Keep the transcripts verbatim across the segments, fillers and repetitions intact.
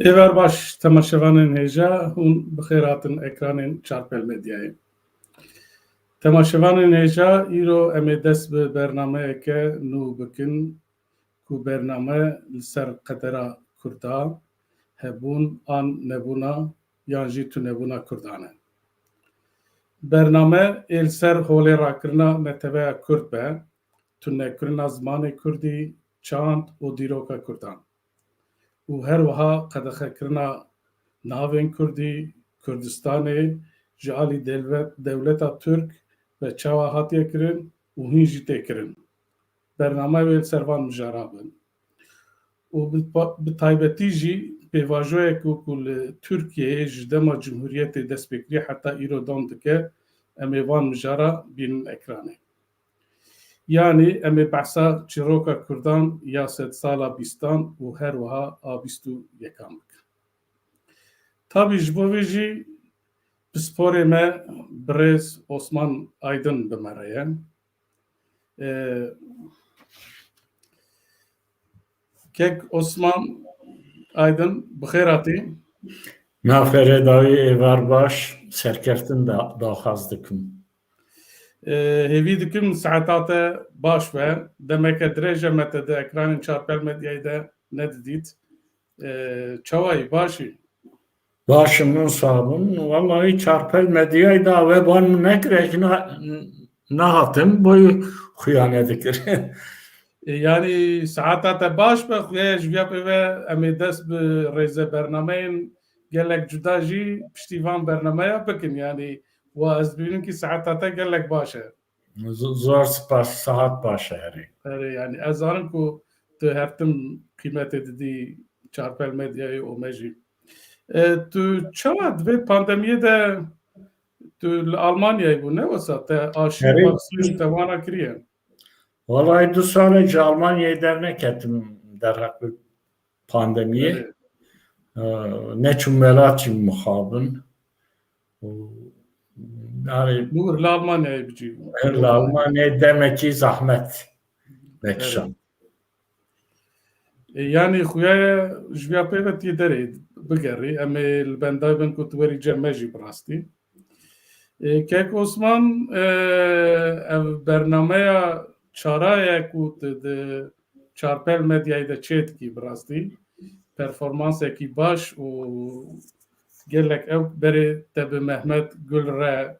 Êvar baş, temaşevanên hêja, hûn bi xêr hatin ekranên Çarpel Medyayê. Temaşevanên hêja, îro em ê dest bi bernameyeke nû bikin, ku bername li ser qedera Kurda, hebûn an nebûna, yan jî tunebûna Kurdan e. Bername ê li ser holê rakirina neteweya Kurd be, tunekirina zimanê Kurdî, çand û dîroka Kurdan. Û her wiha qedexekirina navên Kurdî, Kurdistanê ji alî delvet-, dewleta Tirk ve çawa hatiye kirin û hîn jî tê kirin. Bername wê li ser van mijara bin. Û bi pa-, bi taybetî jî pêvajoyek ku, ku li Tirkiyeyê ji dema Cumhuriyetê dest pê kiriye heta îro dewam dike, em ê van mijara bînin ekranê. Yanî em ê behsa çîroka Kurdan ya sedsala bîstan û her wiha a bîst û yekan bikin. Tabî ji bo vê jî pisporê me birêz Osman Aydin bi me re ye. Ee, Kek Osman Aydin, bi xêr hatî. Navxêrê dawî, êvar baş, serkeftin da, daxwaz dikim. Ee, hêvî dikim saeta te baş be. Demeke dirêj e me te di ekranên Çarpel Medyayê de nedidît. Ee, çawa yî, baş î? Baş im, min sax bin. Wellahî Çarpel Medyayê da we ban min nekir, ez na-, nahatim, boy xuya nedikir. E, yanî saeta te baş be, xuya ji viya pê ve em ê dest bi rêze bernameyên gelek cuda jî piştî van bernameya bikin. Yanî wa ez dibînim kî saeta te gelek baş e. Z-, zor spas, saet baş e herê. Erê, yanî ez zanim ku tu her tim qîmetê didî Çarpel Medyayê û me jî. E, tu çawa di vê pandemiyê de, tu li Almanyayê bû, ne wisa te aşîv, erê, vaksîn te wana kiriye? Vallahi du sal e ji Almanyayê derneketim derheq bi pandemiyê. Erê. E, neçûm welat jî mixabin. Û, yanî, Nû li Almanyayê bicî. Li Almanyayê demekî zehmet mekişand. Erê. E, yanî xuya ye ji viya pê ve tê derê bigerî. Em ê li bendayê bin ku tu werî cem me jî bi rastî. E, Kek Osman, e, ev bernameya çara ye ku tu di Çarpel Medyayê de çêdikî bi rastî. Performansekî baş û gelek ew berê te bi Mehmet Gul re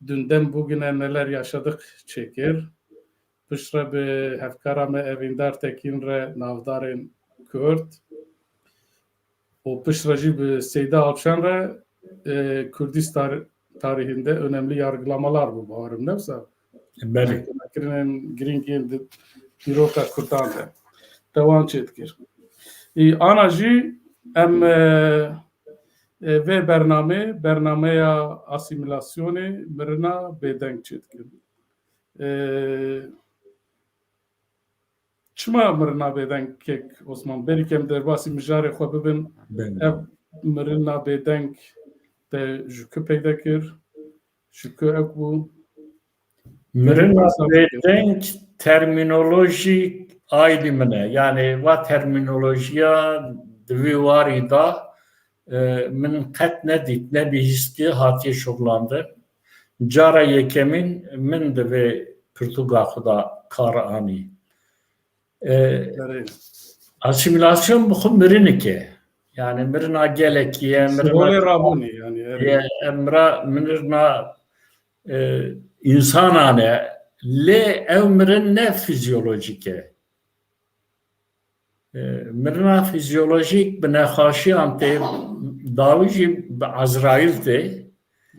Dünden Bugüne Neler Yaşadık çêkir. Piştre bi hevkara me Evîndar Tekîn re Navdarên Kurd û piştre jî bi Seyda Alpşen re, e, Kurdistan tarihinde önemli yargılamalar bû, bawerim ne wisa. Belê. Kirinên girîng yên di dîroka Kurdan de. Te wan çêdikir. Î, ana jî em, e, e, vê bernamê, bernameya asîmîlasyonê mirina bêdeng çêdikin. E, Çima mirina bêdeng, Kek Osman? Berî ke em derbasî mijarê xwe bibin, Belê. Ev mirina bêdeng te ji ku peyda kir? Ji ku ew bû? Mirina bêdeng termînolojîk aîdî min e. Yanî va termînolojiya di vî warî de, e, min qet nedît, nebihîst ki hatiye şuxlandin. Cara yekemîn min di vê pirtûka xwe de kar anî. E, Erê. Asîmîlasyon bi xwe mirinik e. Yanî mirina gelekî ye, mirina Holê rabûnê, yanî, erê. Ye, mirina, mirina, e, însanan e. Lê ew mirin ne fîzyolojîk e. E, mirina fîzyolojîk bi nexaşiyan tê, dawî jî bi Ezraîl tê.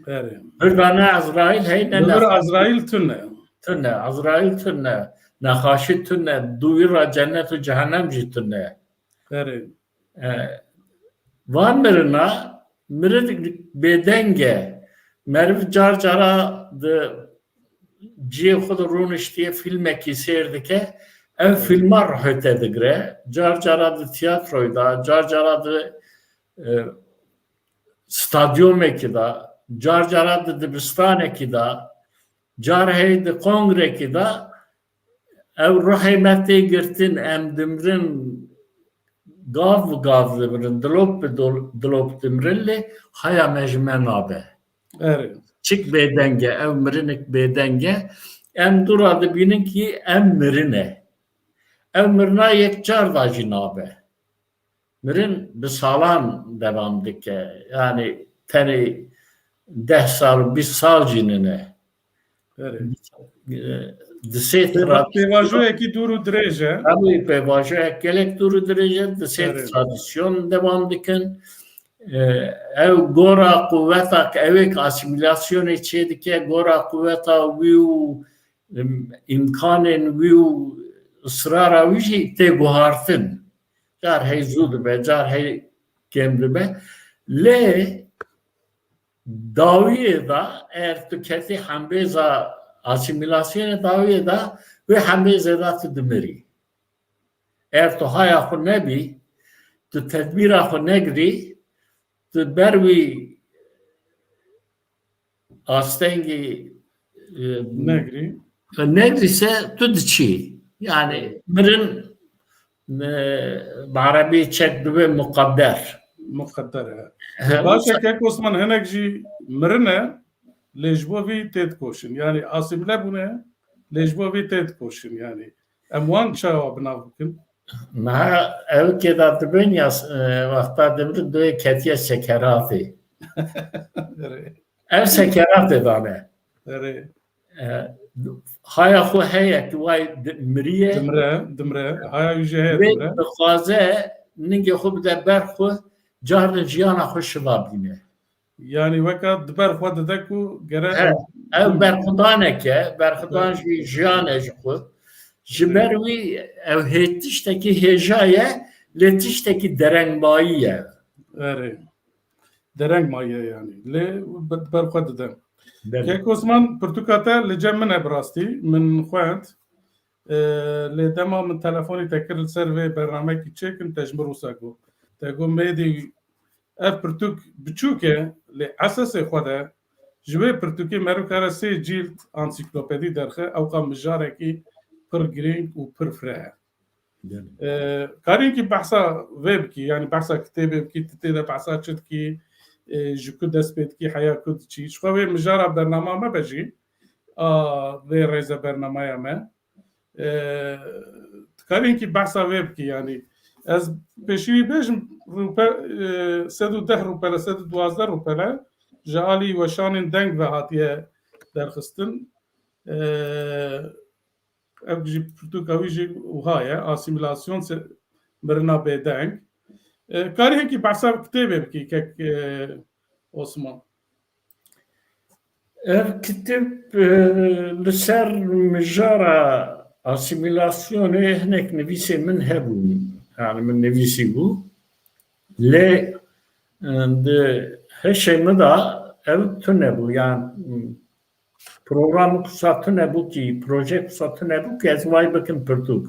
Erê. Birda ne Ezraîl heye, ne Li vir nexaşî. Ezraîl tune. Tune, Ezraîl tune. Nexaşî tune. Dûvî ra cennet û cehennem jî tune. Erê. E, van mirina, mirin bêdeng e. Meriv car cara di cihê xwe de rûniştiye, fîlmekî sêr dike. Ev fîlma ruhê te digire. Car cara di tiyatroyê de, car cara di, e, stadyumekî de, car cara di dibistanekî de, car heye di kongrekî de, ew ruhê me tê girtin, em dimirin, Gav bi gav dimirin, dilop bi dol- dilop dimirin lê haya me ji me nabe. Erê. Çik bêdeng e, ev mirinik bêdeng e. Em dû re dibînin kî em mirin e. Ev mirina yek car da jî nabe. Mirin bi salan devam dike. Yani tenê deh sal, bîst sal jî nine. Erê. Di sê Pêva- tradisyon- Pêvajoyekî dûr û dirêj e. Tabii pêvajoyek gelek dûr û dirêj e. Di sê Erê. Tradisyon devam dikin. Ee, ev gora quweta, ew ê asimilasyonê çê dike, gora quweta wî û, em, îmkanên wî û israra wî jî tê guhartin. Car hey zû dibe, car hey kêm dibe. Lê dawiyê de, eğer tu ketî hembêza asîmîlasyonê dawiyê de, wê hembêzê de tu dimirî. Eğer tu haya xwe nebî, tu tedbîra xwe negirî, tu ber wî astengî, e, Negirî. Negrî se tu diçî. Yani mirin, e, bi erebî çek dibe muqedder. Muqedder e. He, Baş e, wisa- kek Osman, hinek jî mirin e, lê ji bo vî tê dikoşin. Yani asîmîle bûne, lê ji bo vî tê dikoşin. Yani em wan çawa bi nav bikin? Niha ew kê de dibin ya, e, wexta dibin doyê ketiye sekeratê. Erê. Ev sekeratê dane. Erê. E, haya xwe heye ki way di- miriye. Dimre, dimre. Haya wî jî heye Wê dimre. Dixwaze ningê xwe bide ber xwe, carnin jiyana xwe şiva bîne. Yani weka di ber xwe dide ku gere He, ev berxwedanek e, berxwedan Ber- jî jiyan e ji xwe. Ji Ber- ber wî ev hê tiştekî hêja ye, lê tiştekî derengmayî ye. Erê. Dereng maye yani. Lê di ber xwe dide. Belê. Kek Osman, pirtûka te li cem min e bi rastî. Min xwend. Ee, lê dema min telefonî te kir li ser vê bernamekî çêkin, te ji min wisa got. Te got, Mêdî, ev pirtûk biçûk e, lê esasê xwe de ji wê pirtûkê meriv kare sê cîld ansîklopedî derxe, ewqa mijarekî pir girîng û pir fireh e. Belê. Ee, karînkî behsa vê bikî, yani behsa kitêbê bikî, tu tê de behsa çi dikî, ee, ji ku dest pê dikî, heya ku diçî. Ji xwe wê mijara bernama me be jî, a vê rêze bernamaya me. Ee, karînkî behsa vê bikî, yani ez pêşî wî bêjim, rûpe, ee, sed û deh rûpele, sed û duwazdeh rûpele ji alî weşanên deng ve hatiye derxistin. Ee, Ev jî pirtûka wî jî wiha ye, asîmîlasyon se-, mirina bêdeng. E, karî hinkî behsa kitêbê bikî, kek, e, Osman? Ev kitêb, e, li ser mijara asîmîlasyonê hinek nivîsên min hebûn. Yani min nivîsî bû. Lê, e, di hişê min de ew tune bû. Yani, Program wisa tune bû kî, proje wisa tune bû kî ez vay bikim pirtûk.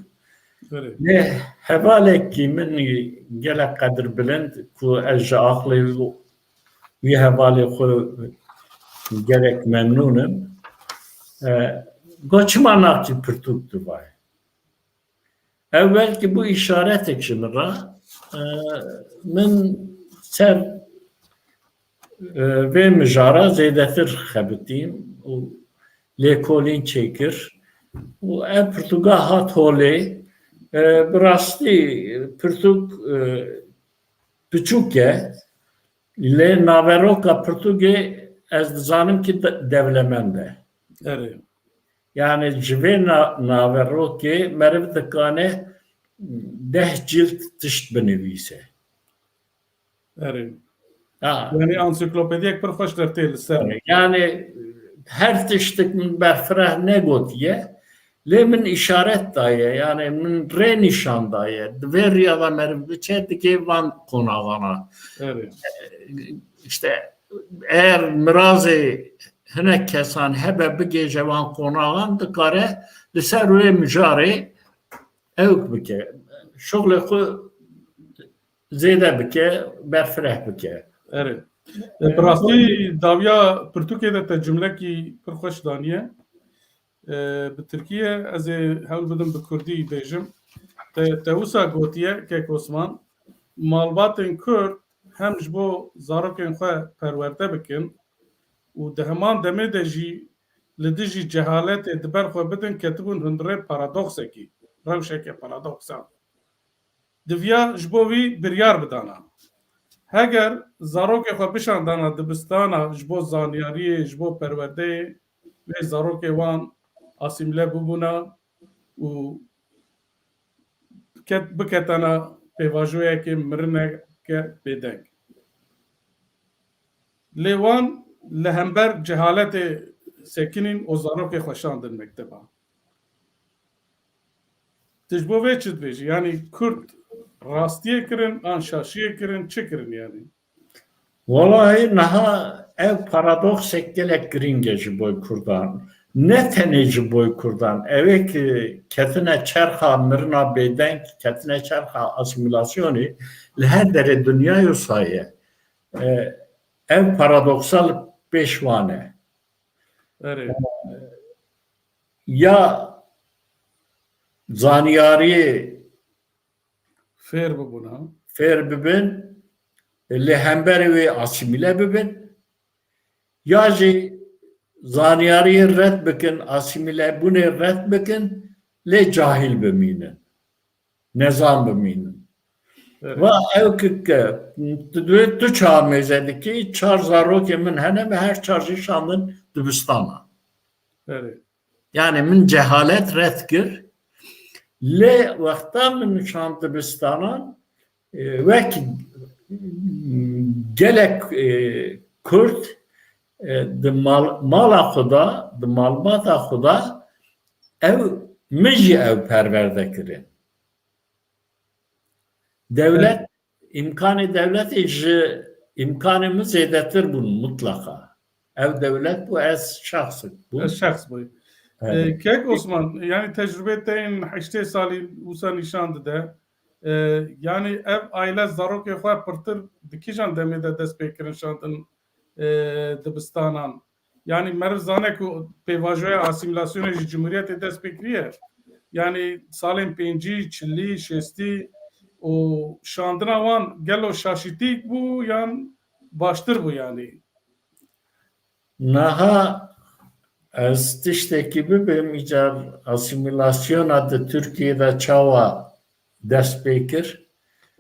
Erê. Lê hevalekî min gelek qedirbilind ku ez ji aqlê wî hevalê xwe gelek memnûn im. E, got, çima nakî pirtûk tu vay? Ew belkî bû îşaretek ji min re. E, min ser, e, vê mijara zêdetir xebitîn û lêkolîn çêkir û ev pirtûka hat holê. E, bi rastî pirtûk, e, piçûk e, lê naveroka pirtûkê ez dizanim ki de-, dewlemend e. Erê. Yani ji vê na-, naverokê meriv dikane deh cilt tişt binivîse. Erê. Ha. Yani ansiklopediyek pir xweş dertê li ser. Yani her tiştik min berfireh negotiye. Lê min îşaret daye, yani min rê nîşan daye. Di vê riya de meriv biçe dikê van qonaxana. Erê. İşte eğer mirazê hinek kesan hebe bigêje van qonaxan, dikare li ser wê mijarê ewk bike. Şuxlê xwe zêde bike, berfireh bike. Erê. E, bi rastî dawiya pirtûkê de te cumlekî pir xweş daniye. E, bi tirkî ye, ez ê hewl bidim bi kurdî bêjim. Te, te wisa gotiye, kek Osman, malbatên Kurd hem ji bo zarokên xwe perwerde bikin û di heman demê de jî li dijî cehaletê di ber xwe bidin, ketibûn hundirê paradoksekî, rewşeke paradoksal. Diviya ji bo wî biryar bidana. Heger zarokê xwe bişandana dibistana ji bo zanyariyê, ji bo perwerdeyê, wê zarokê wan asîmle bibûna û ket-, biketana pêvajoyeke mirineke bêdeng. Lê wan li hember cehaletê sekinîn û zarokê xwe şandin mekteba. Tu ji bo vê çi dibêjî? Yanî Kurd rastiyê kirin, an şaşiyê kirin, çi kirin yanî? Welahî niha ev paradoksek gelek girîng e ji bo Kurdan. Ne tenê ji bo Kurdan. Ew ê ki ketine çerxa mirina bêdeng, ketine çerxa asîmîlasyonê li her derê dinyayê wisa ye. E, ev paradoksal pêş wan e. Erê. Ya zanyariyê fêr bibûn, ha? Fêr bibin, li hemberê wê asîmîle bibin, ya jî zanyariyê red bikin, asîmîlebûnê red bikin, lê cahîl bimînin, nezan bimînin. Evet. Va ew ki, ki tu, tu çawa mêze dikî, çar zarokê min hene, me her çar jî şandin dibistana. Evet. Yani min cehalet red kir. Lê wexta min şand dibistanan, e, wek gelek, e, Kurd, e, di mal-, mala xwe de, di malbata xwe de ew, min jî ew perwerde kirin. Dewlet, Evet. îmkanê dewletê ji îmkanê min zêdetir bûn mutlaqa. Ev dewlet bû, ez şexsik bûm. Ez şexs bû. Evet. E, Kek Osman, yani tecrübê te yên heştê salî wisa nîşan dide. E, yani ev aile zarokê xwe pirtir di kîjan demê de dest pê kirin şandin, e, dibistanan? Yanî meriv zane ku pêvajoya asîmîlasyonê ji cumhuriyetê dest pê kiriye. Yanî salên pêncî, çilî, şêstî û şandina wan gelo şaşîtîk bû yan baştir bû yanî? Niha ez tiştekî bibêm, îcar asîmîlasyona di Tirkiyê de çawa dest pê kir.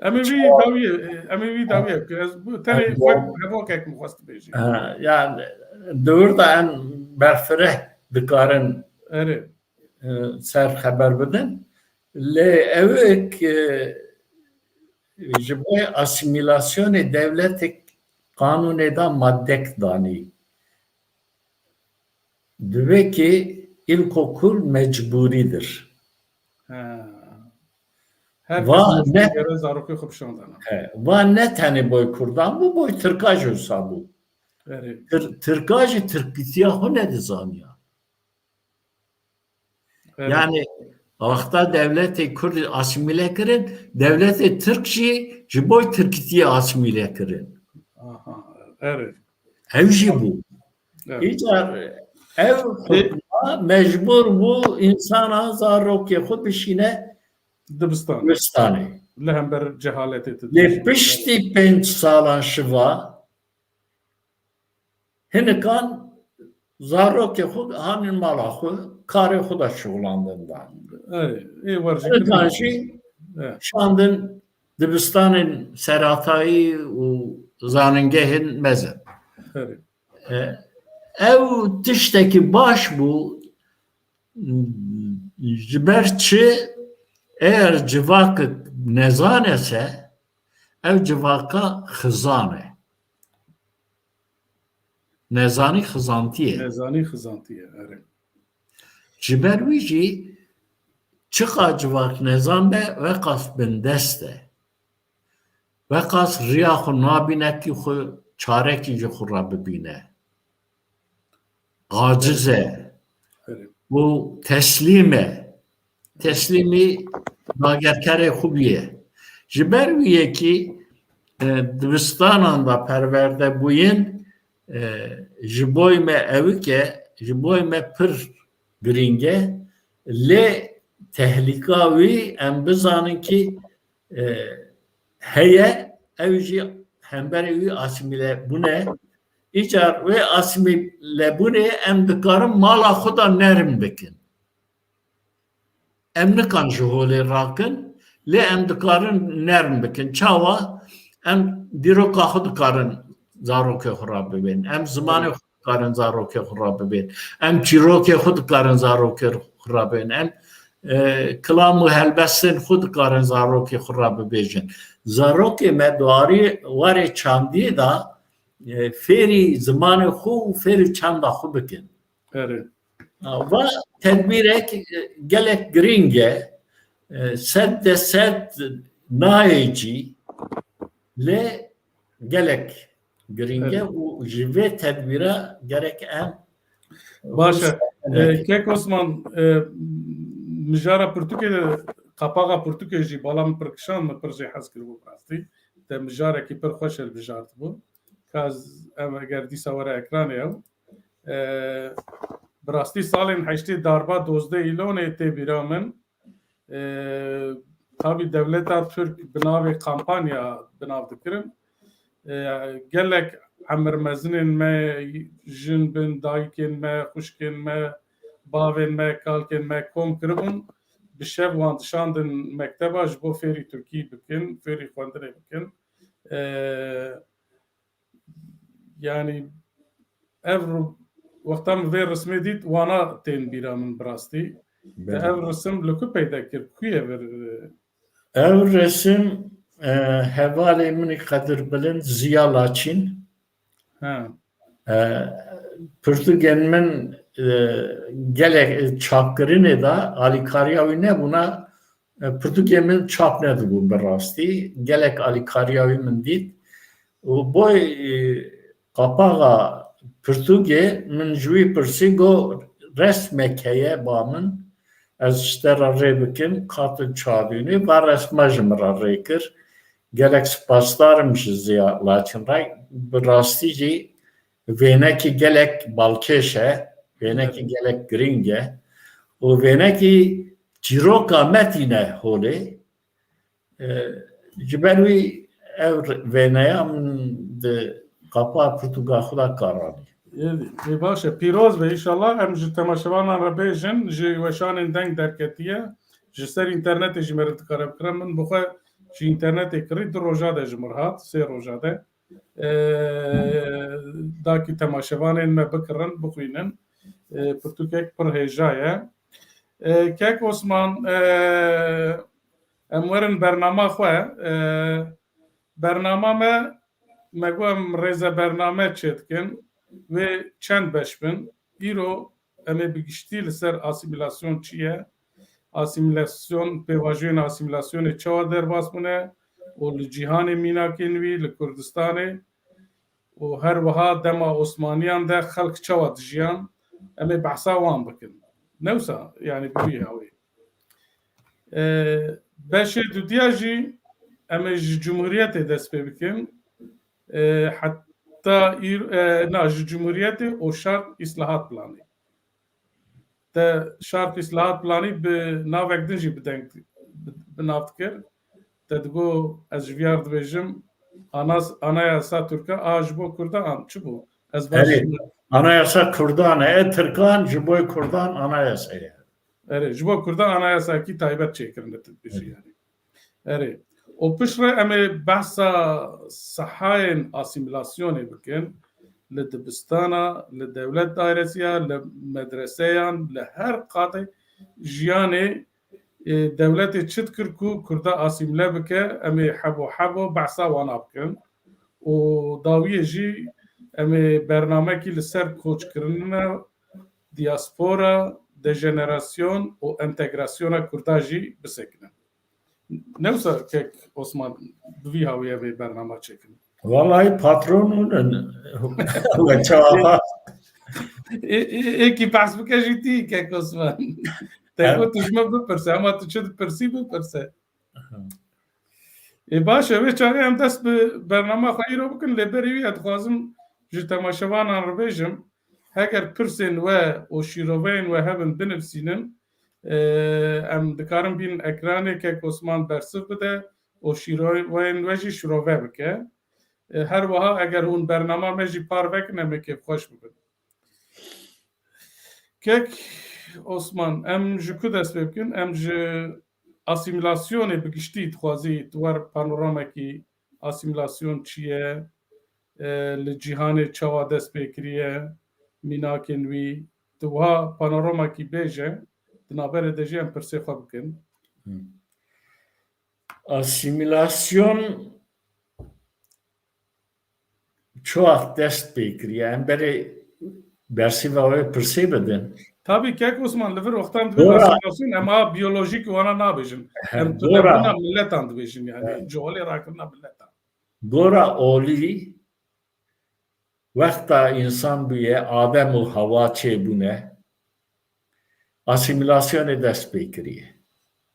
Em ê vî dawiyê, em ê vî dawiyê bikin. Ez bu tenê wek hevokek min xwest bêjim. Ha, yani, di wir de em berfireh dikarin, Erê. e, ser xeber bidin. Lê ew ê ki ji bo asîmîlasyonê dewletek qanûnê de maddek danî. Divê ki ilkokul mecburidir. Ha. Her Va kes ne- gere zarokê xwe bişandana. He, va ne tenê boy Kurdan bû, boy Tirka jî wisa bû. Erê. Tir-, Tirka jî Tirkîtiya xwe nedizaniya. Erê. Yani wexta dewletê Kurd asîmîle kirin, dewletê Tirk jî ji bo Tirkîtiyê asîmîle kirin. Aha, erê. Ew jî bû. Evet. Îcar ev E- hukma mecbur bû însana zarokê xwe bişîne Dibistan. Dibistanê. Li hember cehaletê tu Lê dibêjî. Piştî pênc salan şiva hinikan zarokê xwe hanin mala xwe, karê xwe de şixulandin dan. Erê, ê werjî Hinikan kirin. Jî Evet. şandin dibistanên seratayî û zanîngehên mezin. Erê. E, ew tiştekî baş bû, ji ber çi, eger civakek nezan e se, ew civaka xizan e. Nezanî xizantî ye. Nezanî xizantî ye, erê. Ji ber wî jî çiqa civak nezan be, weqas bindest e. Weqas riya xwe nabîne ki xwe çarekî ji xwe re bibîne. Aciz e. Erê. Û teslîm e. Teslîmî dagerkerê xwe bûye. Ji ber wî yekî, e, dibistanan de perwerde bûyin, e, ji boy me ewik e, ji boy me pir girîng e. Lê tehlîka wî em bizanin ki, e, heye, ew jî hemberî wî asîmîle bûne. Îcar wê asîmîlebûnê em dikarin mala xwe da nerm bikin. Em nikan ji holê rakin, lê em dikarin nerm bikin. Çawa? Em dîroka xwe dikarin zarokê xwe re bibên. Em zimanê xwe dikarin zarokê xwe re bibên. Em çîrokê xwe dikarin zarokê xwe re bibên. Em, e, kilam û helbestên xwe dikarin zarokê xwe re bibêjin. Zarokê me di warê, warê çandiyê de, e, fêrî zimanê xwe û fêrî çanda xwe bikin. Erê. Va tedbîrek, e, gelek girîng e. E, sed de sed nayê cî, lê gelek girîng e. Erê. Û ji vê tedbîra gerek em Baş e. E, Kek Osman, e, mijara pirtûkê de, qapaxa pirtûkê jî bala min pir kişand, min pir jê hez kiribû bi rastî. Te mijarekî pir xweş hilbijartibû. Ka ez, em eger dîsa were ekranê ew. E, bi rastî salên heştê darba dozdeh Îlonê tê bîra min. E, tabî dewleta Tirk bi navê kampanya bi nav dikirin. E, gelek emirmezinên me, jin bin, dayikên me, xwişkên me, bavên me, kalkên me kom kiribûn. Bi şev wan dişandin mekteba ji bo fêrî Tirkî bikin, fêrî xwendinê bikin. E, Yanî ev ru-, wexta min vê rismê dît, wana tên bîra min bi rastî. Te Belê. Ev risim li ku peyda kir? Ku ye vir? Ev resim, e, hevalê min ê qedirbilind Ziya Laçîn. Ha. E, pirtûkên min, e, gelek, e, çapkirinê de alîkariya wî nebûna, e, pirtûkên min çap nedibûn bi rastî. Gelek alîkariya wî min dît. Û boy, e, qapaxa pirtûkê min ji wî pirsî, got, resmek heye ba min. Ez ji te re rê bikim, ka tu çavînî, va resma ji min re rê kir. Gelek spasdar im ji Ziya Laçin re. Bi rastî jî vênekî gelek balkêş e, vênekî Evet. gelek girîng e. Û vênekî çîroka me tîne holê. E, ji ber wî ev vêneya min di qapa pirtûka xwe de kar anî. Ê, ê, baş e. Pîroz be, înşallah em ji temaşevanan re bêjin, ji weşanên deng derketiye, ji ser înternetê jî meriv dikare bikire. Min bi xwe ji înternetê kirî, du roja de ji min re hat, sê roja de. E, dakî temaşevanên me bikirin, bixwînin. E, pirtûkek pir hêja ye. E, Kek Osman, e, em werin bernama xwe. E, bernama me, me got em rêze bername çêdikin. Wê çend beş bin. Îro em ê bi giştî li ser asîmîlasyon çi ye, asîmîlasyon, pêvajoyên asîmîlasyonê çawa derbas bûne û li cîhanê mînakên wî, li Kurdistanê û her wiha dema Osmaniyan de xelk çawa dijiyan, em ê behsa wan bikin. Ne wisa, yanî bi wî hawî. E, beşê dudiya jî em ê ji Cumhuriyetê dest pê bikin. E, heta îr-, e, na, ji Cumhuriyetê û şart îslahat planê. Te şart îslahat planî bi navek din jî bi deng, bi, bi nav dikir. Te digo, ez ji viyar dibêjim, anas-, anayasa Tirka a ji bo Kurdan çi bû? Ez Erê, baş anayasa Kurdan e, Tirkan ji bo Kurdan anayasa ye. Erê, ji bo Kurdan anayasayekî taybet çêkirine, tu dibêjî Evet. yanî. Erê. Û piştre em ê behsa sehayên asîmîlasyonê bikin. Li dibistana, li dewlet dairesiya, li medreseyan, li her qatê jiyanê, e, dewletê çi dikir ku Kurda asîmîle bike, em ê hebo hebo behsa wana bikin. Û dawiyê jî em ê bernamekî li ser koçkirina, diaspora, dejenerasyon û entegrasyona Kurda jî bisekinin. Ne wisa Kek Osman, bi vî hawî ev ê bernama çêkin? Wallahî patron hûn in. We çawa? Ê, ê, êkî behs bike jî tî Kek Osman. Te Em- got tu ji min bipirse, ama tu çi dipirsî bipirse. Ê, baş e, wê çaxê em dest bi bernama xwe îro bikin, lê berî wî ez dixwazim ji temaşevanan re bêjim, heger pirsên we û şîroveyên we hebin binivîsînin, e, em dikarin bînin ekranê, Kek Osman bersiv bide û şîroveyên we jî şirove bike. E, her wiha eger hûn bernama me jî parve kin, em ê kêfxweş bibin. Kek Osman, em ji ku dest pê bikin? Em ji asîmîlasyonê bi giştî dixwazî tu wer panoramekî asîmîlasyon çi ye, e, li cîhanê çawa dest pê kiriye, mînakên wî, tu wiha panoramekî bêje, di navberê de jî em pirsê xwe bikin. Hmm. Asîmîlasyon çawa dest pê kiriye? Em berê bersîva wê pirsê bidin. Tabî kek Osman, li vir wextan dibê Dora. Asîmîlasyon, em a biyolojîk wana nabêjin. He, em dora. Tunebûna miletan dibêjin, yani, He. Coholê rakirina miletan. Gora olî wexta însan bûye, Adem û Hewa çêbûne, asîmîlasyonê dest pê kiriye.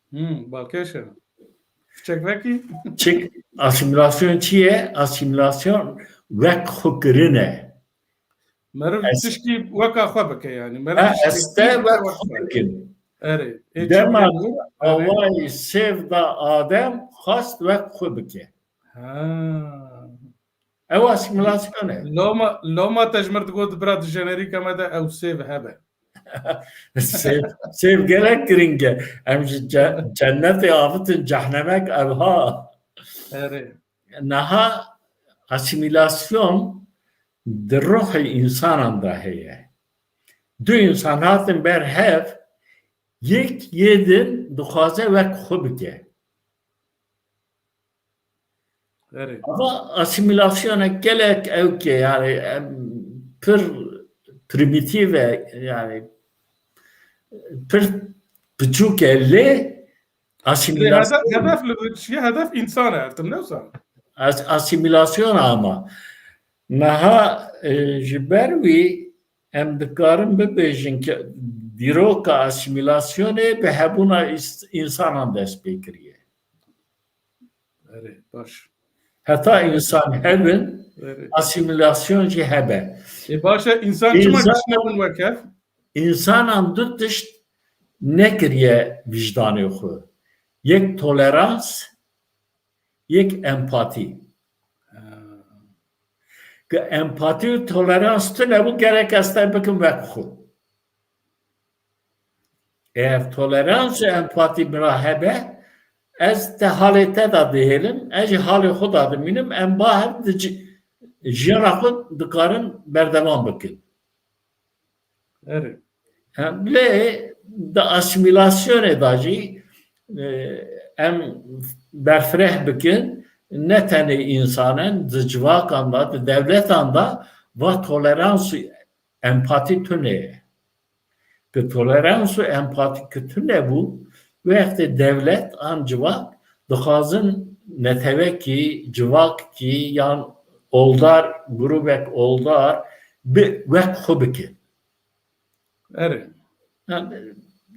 Hmm, balkêş e. Çek vekî? Çik, asîmîlasyon çi ye? Asîmîlasyon wek xwe kirin e. Meriv Ez- tişkî weka xwe bike yani. Meriv Ha, tişkî ez te wek wek xwe xwe. Bikim. Erê. Ê, Dema çi bû? Erê. Awayî sêv da Adem xwest wek xwe bike. Ha. Ew asîmîlasyon e. Loma, loma te ji mir digot bira di jenerîka me de ew sêv hebe. Sêv, sêv gelek giring e. Em ji ce-, cennetê avitin cehnemek evha. Erê. Niha asîmîlasyon di ruhê însanan de heye. Du însan hatin ber hev, yek yê din dixwaze wek xwe bike. Erê. Ama asîmîlasyonek gelek ewk e, yani, em, pir primîtîv e, yani, pir piçûk e, lê Lê asîmîlasyon hedef, hedef li vir çi ye? Hedef însan e her tim, ne wisa? As-, asîmîlasyon ama. Niha, e, ji ber wî em dikarin bibêjin ki dîroka asîmîlasyonê bi hebûna îs-, însanan dest pê kiriye. Erê, baş. Heta însan hebin, Erê. Asîmîlasyon jî hebe. Ê, baş e, însan çima Însan- giş nebûn wek hev? Însanan du tişt nekiriye wijdanê xwe. Yek tolerans, yek empatî. Ha. Ke empatî û tolerans tune bû, gerek ez te bikim wek xwe. Eger tolerans û empatî bira hebe, ez te halê te de dihêlim, ez jî halê xwe de dimînim, em ba hev di ci-, jiyana xwe dikarin berdewam bikin. Erê. Hem lê di asîmîlasyonê de jî, e, em berfireh bikin, ne tenê însanen, di civakan de, di dewletan de va tolerans û empatî tune ye. Ki tolerans û empatî ki tune bû, wextê dewlet an civak dixwazin netewekî, civakî yan oldar, grûbek oldar bi wek xwe bikin. Erê. Yani,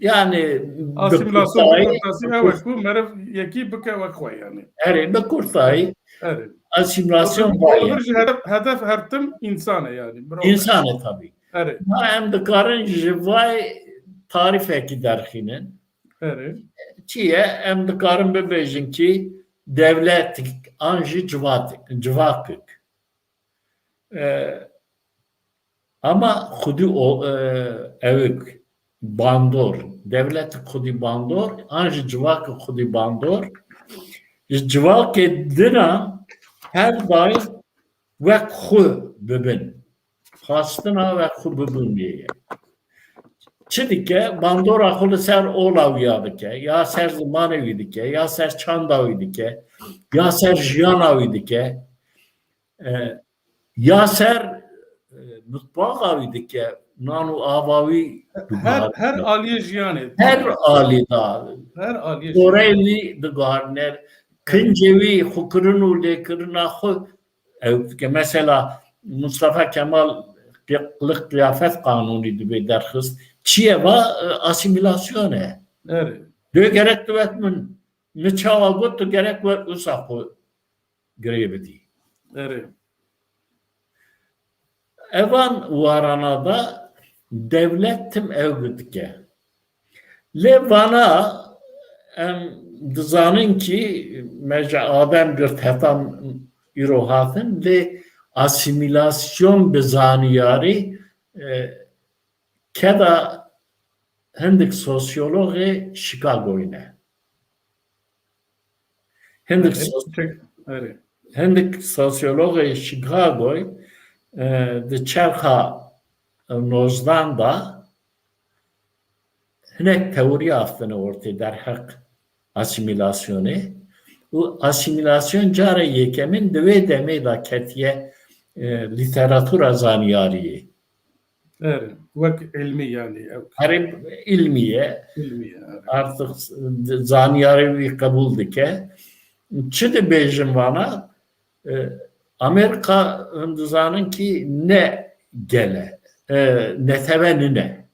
yani, Asîmîlasyon bi kurtayî, bi kurtasî ew e ku meriv yekî bike wek xwe yani. Erê, bi kurtayî. Erê. Asîmîlasyon Li vir vayê. Jî hedef, hedef her tim însan e yani. Mirov e. Însan e tabii. Erê. Ma em dikarin ji vay tarîfekî derxînin. Erê. Çi ye? Em dikarin bibêjin ki dewletik an jî civat-, civakik. E, ama xwedî o, e, ewik bandor, dewletik xwedî bandor, an jî civakik xwedî bandor, ji civakê din a her daim wek xwe bibin. Xwestina wek xwe bibûnê ye. Çi dike? Bandora xwe li ser ola wî ya dike, ya ser zimanê wî dike, ya ser çanda wî dike, ya ser jiyana wî dike. E, ya ser, e, mitbaxa wî dike, nan û ava wî Her, diguherîne. Her aliyê jiyanê. Her alî da. Her aliyê Goreyê jiyanê. Wî diguherîne. Kincê wî, xwekirin û lêkirina xwe ew dike. Mesela Mustafa Kemal qi-, qilik qiyafet qanûnî dibê derxist. Çi ye va? E, asîmîlasyon e. Erê. Dê gerek tu wek min, min çawa got, tu gerek we wisa xwe girê bidî. Erê. Evan warana da dewlet tim ew dike. Lê vana em Dizanin kî me ji Adem girt heta îro hatin, lê asîmîlasyon bi zanyarî, e, keda hindik sosyologê Chicagoyî ne. Hindik Erê, sos-, tek-, erê. Hindik sosyologê Chicagoyî, e, di çerxa nozdan da hinek teoriya astine ortê derheq asîmîlasyonê. Û asîmîlasyon cara yekemin di wê demê de ketiye, e, lîteratura zanyariyê. Erê, wek ilmî, yani, ew Herê ilmî ye. ilmî ye, erê. Artık zanyarê wî qebûl dike. Çi dibêjin vana? E, Amerîka, hûn dizanin kî ne gel e, e, netewe nine.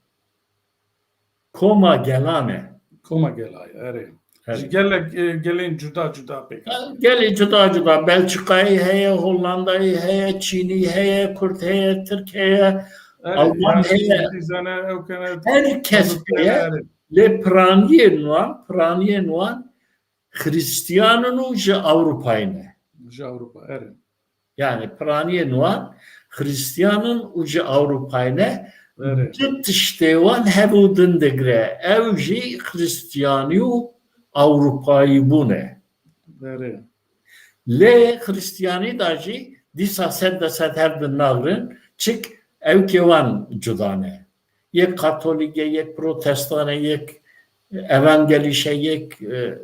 Koma gelan e. Koma gela ye, erê. Erê. Ji gelek, e, gelên cuda cuda pêk Ha, gelê cuda cuda. Belçikayê heye, Hollandayê heye, Çînî heye, Kurd heye, Tirk heye, Erê, Alman yani heye. Îngilîzane, ew kene, Her kes Fransizane, heye. erê. Lê piraniyên wan, piraniyên wan Xristiyan in û ji Ewropayê ne. Ji Ewropa, erê. Yani piraniyên wan Xristiyan in û ji Ewropayê ne. Erê. Du tiştê wan hev û din digire. Ew jî Xristiyanî û Ewropayî bûn e. Erê. Lê Xristiyanî da jî dîsa sed de sed hev din nagrin, çik ewkê wan cuda ne. Yek katolîk e, yek protestan e, yek evangelîş e, yek, e,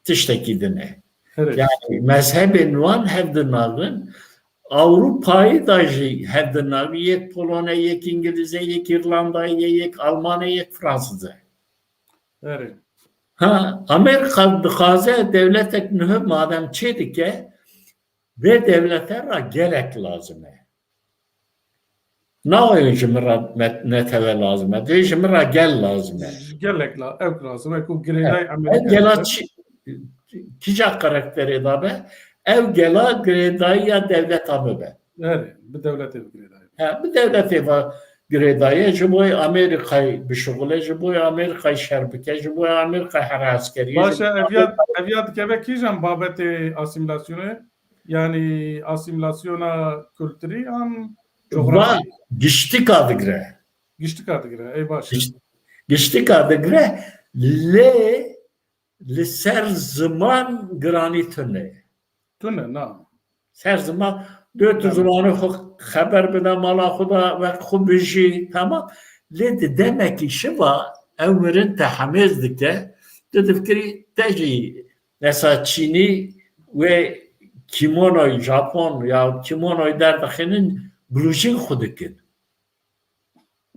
tiştekî din e. Evet. Yani mezhebên wan hev din nagrin. Ewropayî da jî hev din nagrin. Yek Polon e, yek Îngiliz e, yek Îrlanda ye, yek Alman e, yek Fransız e. Evet. Ha, Amerîka dixwaze dewletek nuh madem çê dike, vê dewlete ra gelek lazim e. Nawe ji min re me-, netewe lazim e. Dê ji min re gel lazim e. Ji gelek la-, ew lazim e ku girêdayî Ev Amerîka gela be. Çi, kîja karakterê da be? Ev gela girêdayiya dewleta min be. Erê, bi dewletê bi girêdayî. He, bi dewletê ve girêdayî, ji bo Amerîkayê bişuxule, ji bo Amerîkayê şer bike, ji bo Amerîkayê here eskeriyê, Baş e, ji bo ev ya, ev ya dikeve kîjan babetê asîmîlasyonê? Yani asîmîlasyona kulturî an Va coxrafî? Giştika digire. Giştika digire, ey baş e. Giş-, giştika digire, lê li ser ziman giranî tune ye. Tune, na. Ser ziman, dê tu Tamam. zimanê xwe xeber bide mala xwe de, wek xwe bijî, tamam. Lê di demekî şiva ew mirin te hemêz dike, tu difikirî te jî mesela Çînî wê kîmonoyê Japon ya kîmonoyê derdixînin, bilûjîn xwe dikin.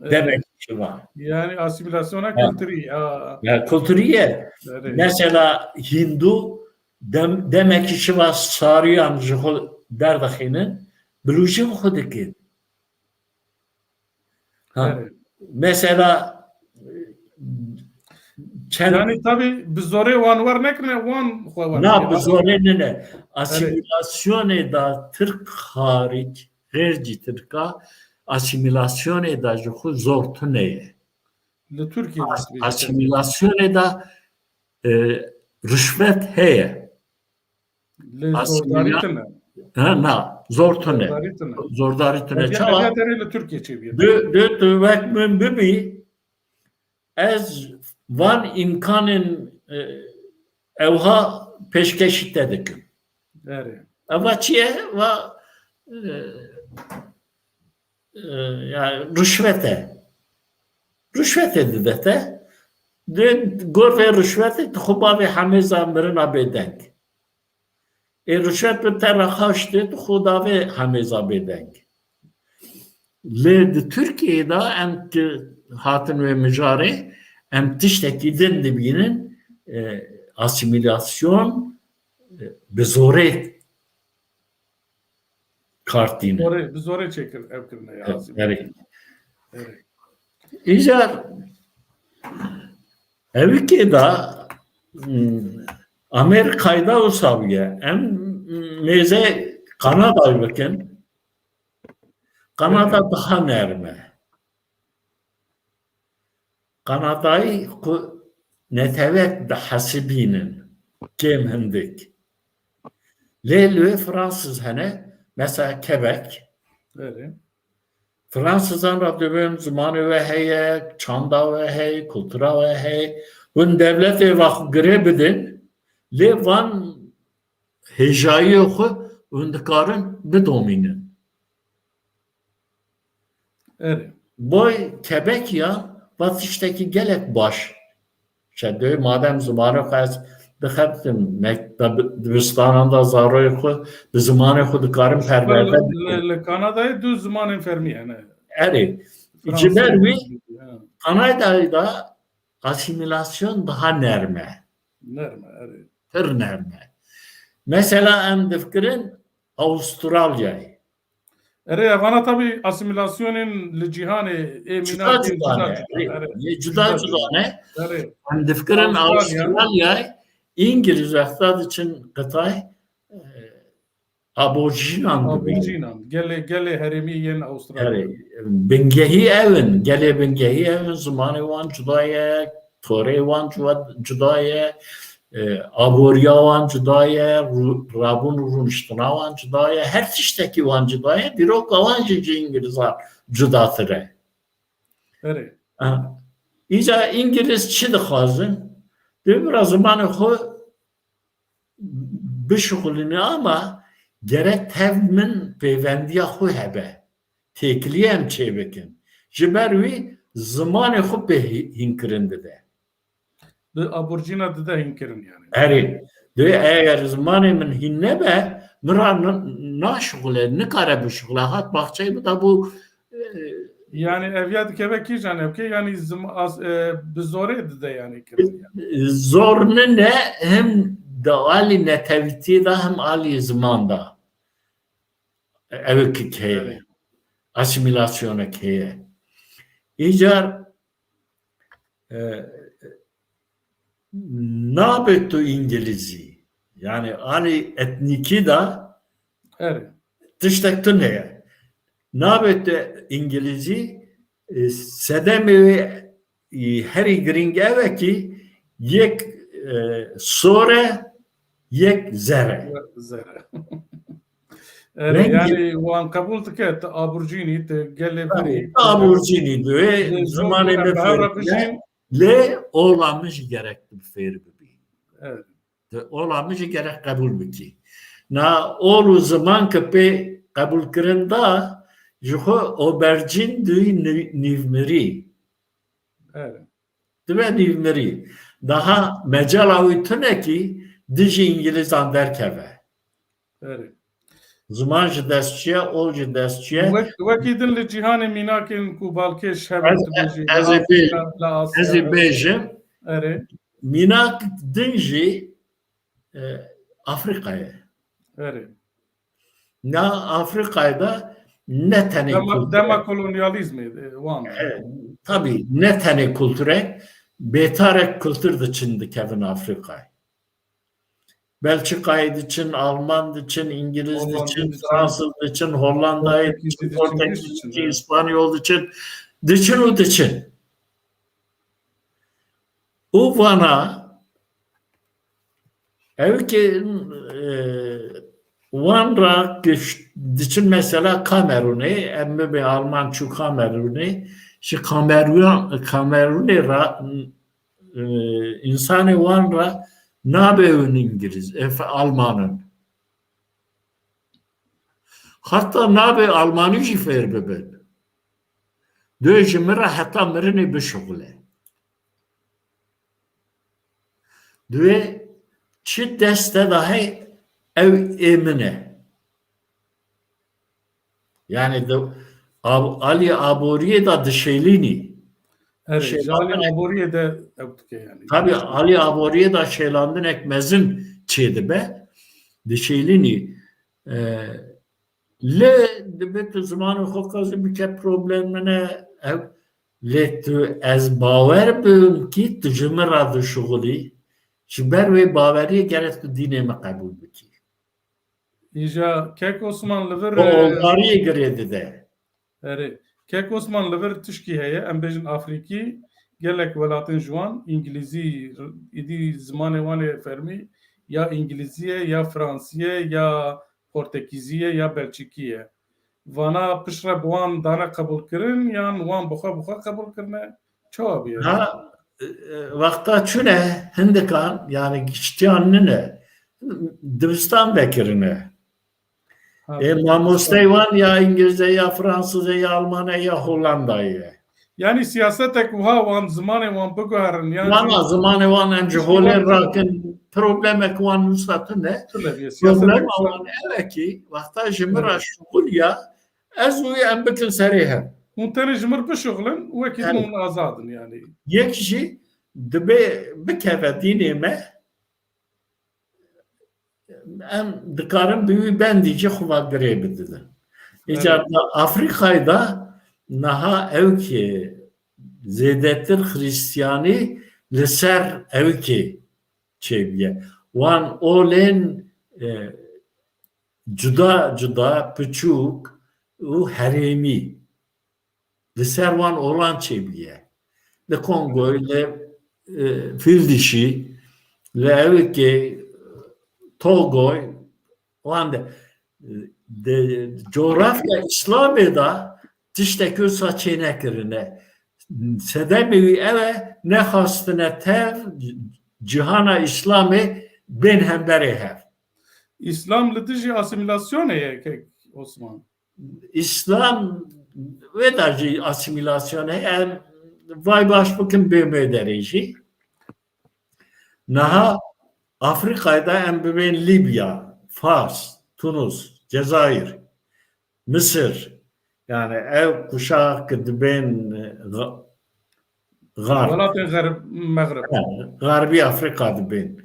Evet. Demek şiva. Yani asîmîlasyona Ha. kulturî, ya. Ya, kulturî ye. Evet. Mesela Hîndû dem-, demekî şiva sariyan ji xwe derdixînin, bilûjîn xwe dikin. Ha. Evet. Mesela çend Yani tabii bi zorê wan wer nekirine, wan xwe wer Na, nekirine. bi zorê nine. Evet. Asîmîlasyonê da Tirk haric, xêr cî Tirka, asîmîlasyonê da ji xwe zor tune ye. Li Tirkiyê As-, dest pê asîmîlasyonê da, e, rişvet heye. Lê Asîmîla-, zordarî tune. Ha, na, zor tune. Zordarî tune. Zordarî tune. Ev ya, Çawa? ev ya derê li Tirkiyê çêbûye. Dê, dê tu wek min bibî, ez van îmkanên, e, ewha pêşkêşî te dikim. Erê. Eva çi ye? Va, e, e, yani rişwet e. Rişwetê dide te. Dê gor vê rişwetê tu xwe bavê hemêza mirina bêdeng. Ê rişwet bi te re xaş tê, tu xwe davê hemêza bêdeng. Lê di Tirkiyeyê de em ki hatin wê mijarê, em tiştekî din dibînin, e, asîmîlasyon, e, bi zorê kar tîne. Zorê, bi zorê çêkir, ev kirine ya Evet, asîmîlasyon. erê. Erê. Îcar evikê de, hmm, Amerîkayê de wisa bûye. Em mêze Kanadayê bikin. Kanada Evet. daha nerm e. Kanadayî ku netewek dihesibînin. kêm hindik. Lê li wê Fransız hene, mesela Quebec. Belê. Fransızan re dibên zimanê we heye, çanda we heye, kultura we heye. Hûn dewletê ve xwe girê bidin, lê van hêjayiyê xwe hûn dikarin bidomînin. Erê. Boy Quebecia va tiştekî gelek baş. Şedê madem zimanê xwe ez dixebitim, mek-, dib-, dibistanan da zaroyê xwe bi zimanê xwe dikarim perwerde bikin. Li, li Kanadayê du zimanên fermî hene. Erê. Fransî, ji ber wî ha. Kanadayê de asîmîlasyon daha nerm e. Nerm e, erê. Pir nerm e. Mesela em difikirin Avustralyayê. Erê, evana tabî asîmîlasyonên li cîhanê ê mînak ên cuda cuda ne. Cuda cuda ne. Erê. Em difikirin Avustralya, Avustralyayê, Îngiliz wexta diçin qitayê, e, Aborjînan dibînin. Aborjînan. Gelê, gelê herêmî yên Avustralya. Erê, bingehî ew in. Gelê bingehî ew in. Zimanê wan cuda ye, torê wan cuda, cuda ye, e, aboriya wan cuda ye, rû-, rabûn û rûniştina wan cuda ye. Her tiştekî wan cuda ye. Dîroka wan jî ji Îngilizan cudatir e. Erê. Ha. Îca Îngiliz çi dixwazin? Dê bira zimanê xwe bişuxulîne ama gerek tev min pêvendiya xwe hebe. Têkiliyê em çêbikin. Ji ber wî zimanê xwe pê hî-, hînkirin dide. Bi aborjîna dide hînkirin yani. Erê. Dê eger zimanê min hîn nebe, min ra n-, naşuxule, nikare bişuxule. Hat baxçeyê min de bû, e, Yani ev ya dikeve kîjan ew ke yani zim-, az, e, bi zorê dide yani kirin yani. Zor nine, hem de alî netewîtî de hem alî ziman de. Ew ki heye. Evet. Asîmîlasyonek heye. Îcar, e, nabe tu Îngilizî. Yani alî etnîkî de Erê. Tiştek tune ye. Nabe tu Îngilizî, e, sedemê wê, e, herî girîng ev e ki yek, e, sor e, yek zer e. Zer e. Erê, rengî yani wan qebûl dike, tu aborjînî, tu gelê Tabii, binî, tu aborjînî, tu wê zimanê min fêr bike. Lê ola min jî gerek tu fêr bibî. Evet. Tu ola min jî gerek qebûl bikî. Na ol û ziman ki pê qebûlkirin da, ji xwe obercîn duyî nî-, nîvmirî. Evet. Dibe nîvmirî. Daha mecala wî tune ki dijî Îngilîzan derkeve. Erê. Ziman ji dest çûye, ol ji dest çûye. Wek, wekî din li cîhanê mînakên ku balkêş hebe, ez, tu bêjî, ez ê bêjim, ez ê bêjim. Erê. Mînak din jî, e, Afrîka ye. Erê. Na Afrîkayê de ne tenê dema, kulturek. Dema kolonyalîzmê, e, wan. E, tabî, ne tenê kulturek, bêtarek kultur diçin dikevin Afrîkayê. Belçikayê diçin, Alman diçin, Îngiliz diçin, Fransız diçin, Hollandayê diçin, Portekîz diçin, Îspanyol diçin, diçin û diçin. Û vana, ew ki, e, wan ra giş-, diçin mesela Kamerunê, em bibê Alman çû Kamerunê, ji Kamerun-, Kamerunê ra, e, însanê wan ra nabe hûn Îngilîz, e, fe-, Alman in. Heta nabe Almanî jî fêr bibin. Dê ji min re heta mirinê bişuxule. Dê çi dest te de hey, ew ê min e. Yani de, ab-, alî aboriyê de dişêlînî. Erê, ji alî aboriyê de ew dike yani. Tabii, alî aboriyê de şêlandinek mezin çêdibe. Dişêlînî. E, lê dibe tu zimanê xwe qazî bike, problem min e. Ev, lê tu, ez bawer bim ki tu ji min re dişuxulî. Ji ber wê baweriyê gerek tu dînê min qebûl bikî. Îja kek Osman li vir, bi oldariyê girê dide. Erê. Kek Osman li vir tişkî heye, em bêjin Afrîkî, gelek welatên ji wan, Îngilîzî, îdî zimanê wan ê fermî, ya îngilîzî ye, ya fransî ye, ya portekîzî ye, ya belçîkî ye. Vana piştre bi wan dane qebûlkirin yan wan bi xwe bi xwe qebûl kirine? Çawa bûye? Ha, e, e, wexta çûne hindikan, yani giştiyan nine, dibistan vekirine. Ha, Ê, mamostey wan ya îngilîz e, ya fransîz e, ya alman e, ya holandayî ye. Yani siyasetek wiha wan zimanê wan biguherin, yan Vana zimanê wan em ji holê rakin, problemek wan wisa tune. Problema wan ew e ki wexta ji min re şixul ya, ez û em bikin serê hev. Hûn tenê ji mir bişuxulin, wekî din hûn azad in yani. Yek jî dibe bikeve dînê me, em dikarin bi wî bendî jî xwe girê bididin. Îcar Evet. da Afrîkayê de niha ew ki zêdetir Xristiyanî li ser ew ki çêbûye. Wan olên, e, cuda cuda, piçûk û herêmî li ser wan olan çêbûye. Li Kongoy, li, e, Fîldişî, li Ewikê, Togoy, wan de, de coğrafya Îslamê de tiştek wisa çênekirine. Sedemê wî ew e, nexwastine tev cîhana Îslamê bên hemberê hev. Îslam li dijî asîmîlasyonê ye, kek Osman. Îslam wê de jî asîmîlasyon heye. Em vay baş bikin bê me derê jî. Niha Afrîkayê de em bibên Lîbya, Fars, Tunus, Cezayir, Misir. Yani ew kuşak ki dibên, e, Ga-, Garb. Welatên Xerb-, Mexrib. He, Xerbî Afrîka dibên.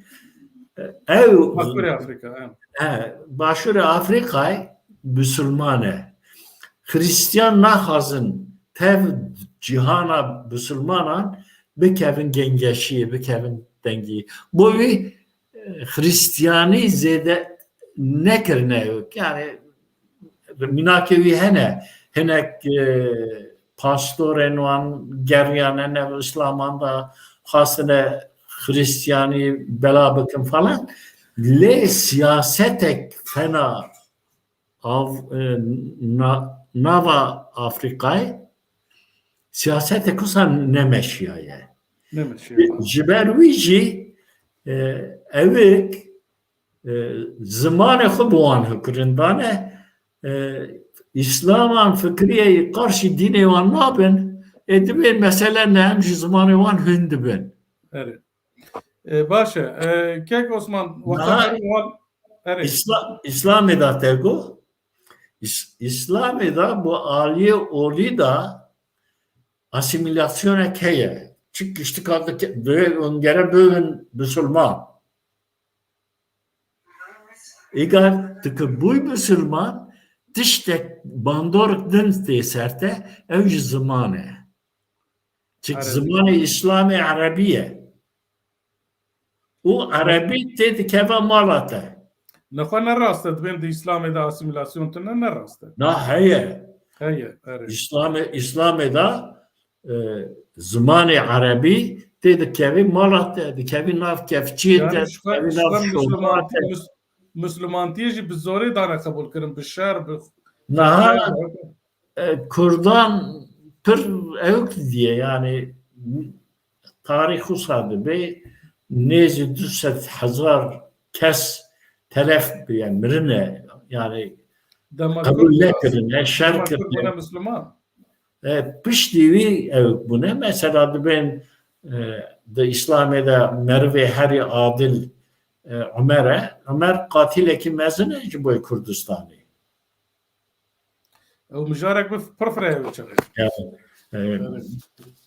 Ew Başûrê Afrîka, he. He, Başûrê Afrîkayê Bisilman e. Xristiyan naxwazin tev cîhana Bisilmanan bikevin gengeşiyê, bikevin dengiyê. Bo wî, e, Xristiyanî zêde nekirine. Yani mînakê wî hene. Hinek, e, pastorên wan geriyane nev Îslaman da, xwastine Xristiyanî bela bikin falan. Lê siyasetek fena av-, e, na-, nava Afrîkayê siyasetek wisa nemeşiyaye. Nemeşiyaye. Ji ber wî jî, e, ewik, e, zimanê xwe bi wan hikirindane, e, Îslaman fikriyê qarşî dînê wan nabin, ê dibên mesele ne em ji zimanê wan hûn dibin. Erê. E, baş e. E, kek Osman, wexta Niha her wan, erê. Îsla-, Îslamê de te got, Îs-, Îslamê de bu aliyê olî de asîmîlasyonek heye. Çi kiştika dike-, dê û gere bibin bisilman. Eger tu ki bûy bisilman, tiştek bandorek din tê ser te, ew ji ziman e. Çik Erebî. Zimanê Îslamê erebî ye. Û erebî tê dikeve mala te. Nexwe ne rast e, dibên di Îslamê de asîmîlasyon tune, ne rast e. Na heye. Heye, erê. Îslamê, Îslamê de, e, zimanê erebî tê dikevî mala te, dikevî nav kevçiyê te, Yani ji xwe, dikevî ji nav xwe şopa Misliman-, te. Mis-, Mislimantiyê jî bi zorê dane qebûl kirin, bi şer, bi Niha, e, Kurdan pir ewk diye, yani tarîx wisa dibe, nêzî du sed hezar kes telef bûye, mirine, yani Dema qebûl Kurd bûne, nekirine, şer dema Kurd kirine. Bûne Misliman. E, piştî wî ewk bûne. Mesela dibên, e, di Îslamê de merivê herî adil, e, Umer e. Umer qatilekî mezin e ji bo Kurdistanê. Ew mijarek bi pir fireh e wê çaxê. Yani, e, Evet.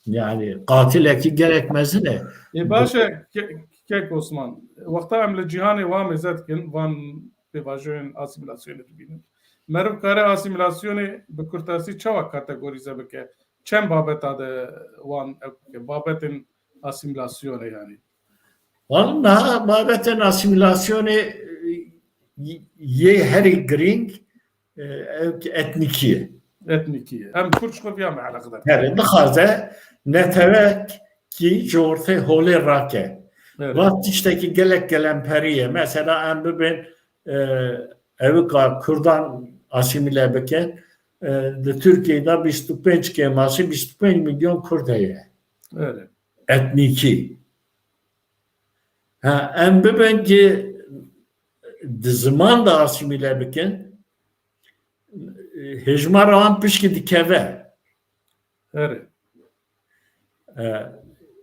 yani qatilekî gelek mezin e. Ê, baş e, ke-, kek Osman. Wexta em li cîhanê wa mêze dikin, van pêvajoyên asîmîlasyonê dibînin. Meriv kare asîmîlasyonê bi kurtasî çawa kategorîze bike? Çend babeta de wan ew bike? Babetên asîmîlasyonê yani. Wan niha babetên asîmîlasyonê, e, yê herî girîng, e, ew ki etnîkî ye. Etnîkî ye. Em Kurd ji xwe viya me eleqedar. Herê, dixwaze netewekî ji ortê holê rake. Evet. Va tiştekî gelek gelemperî ye. Mesela em bibên, e, ewika Kurdan asîmîle bikin, e, di Tirkiyeyê de bîst û pênc kêmasî, bîst û pênc milyon Kurd heye. Evet. Etnîkî. Ha, em bibin ki di ziman de asîmîle bikin, hêjmara wan pişkî dikeve. Erê. E,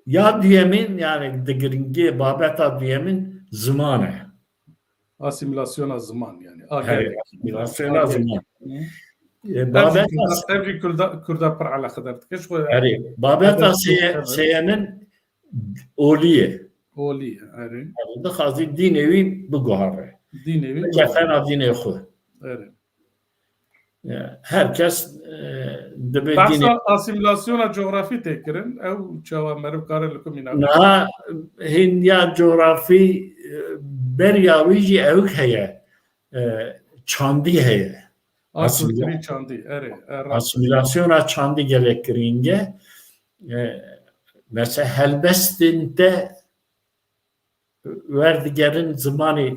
ya duyemîn, yani di giringî babeta duyemîn ziman e. Asîmîlasyona ziman yani. Herê, Agelek. Asîmîlasyona ziman. Hı. E, ev jî babeta Kurda, ev jî Kurda, Kurda pir eleqedar dike. Ji xwe Herê, babeta seye-, seyemin olî ye. Olî ye, erê. Yani dixwazî dînê wî biguhere. Dînê wî biguhere. Kefena dînê xwe. Erê. E, her kes, e, dibê Behsa dînê. Asîmîlasyona cografî tê kirin, ew çawa meriv kare li ku mîna? Niha hîn ya cografî, e, beriya wî jî ewk heye, e, çandî heye. A, asîmîla-, kulturî çandî, erê, e, rast. Asîmîlasyona çandî gelek girîng e. E, mesela helbestên te werdigerin zimanê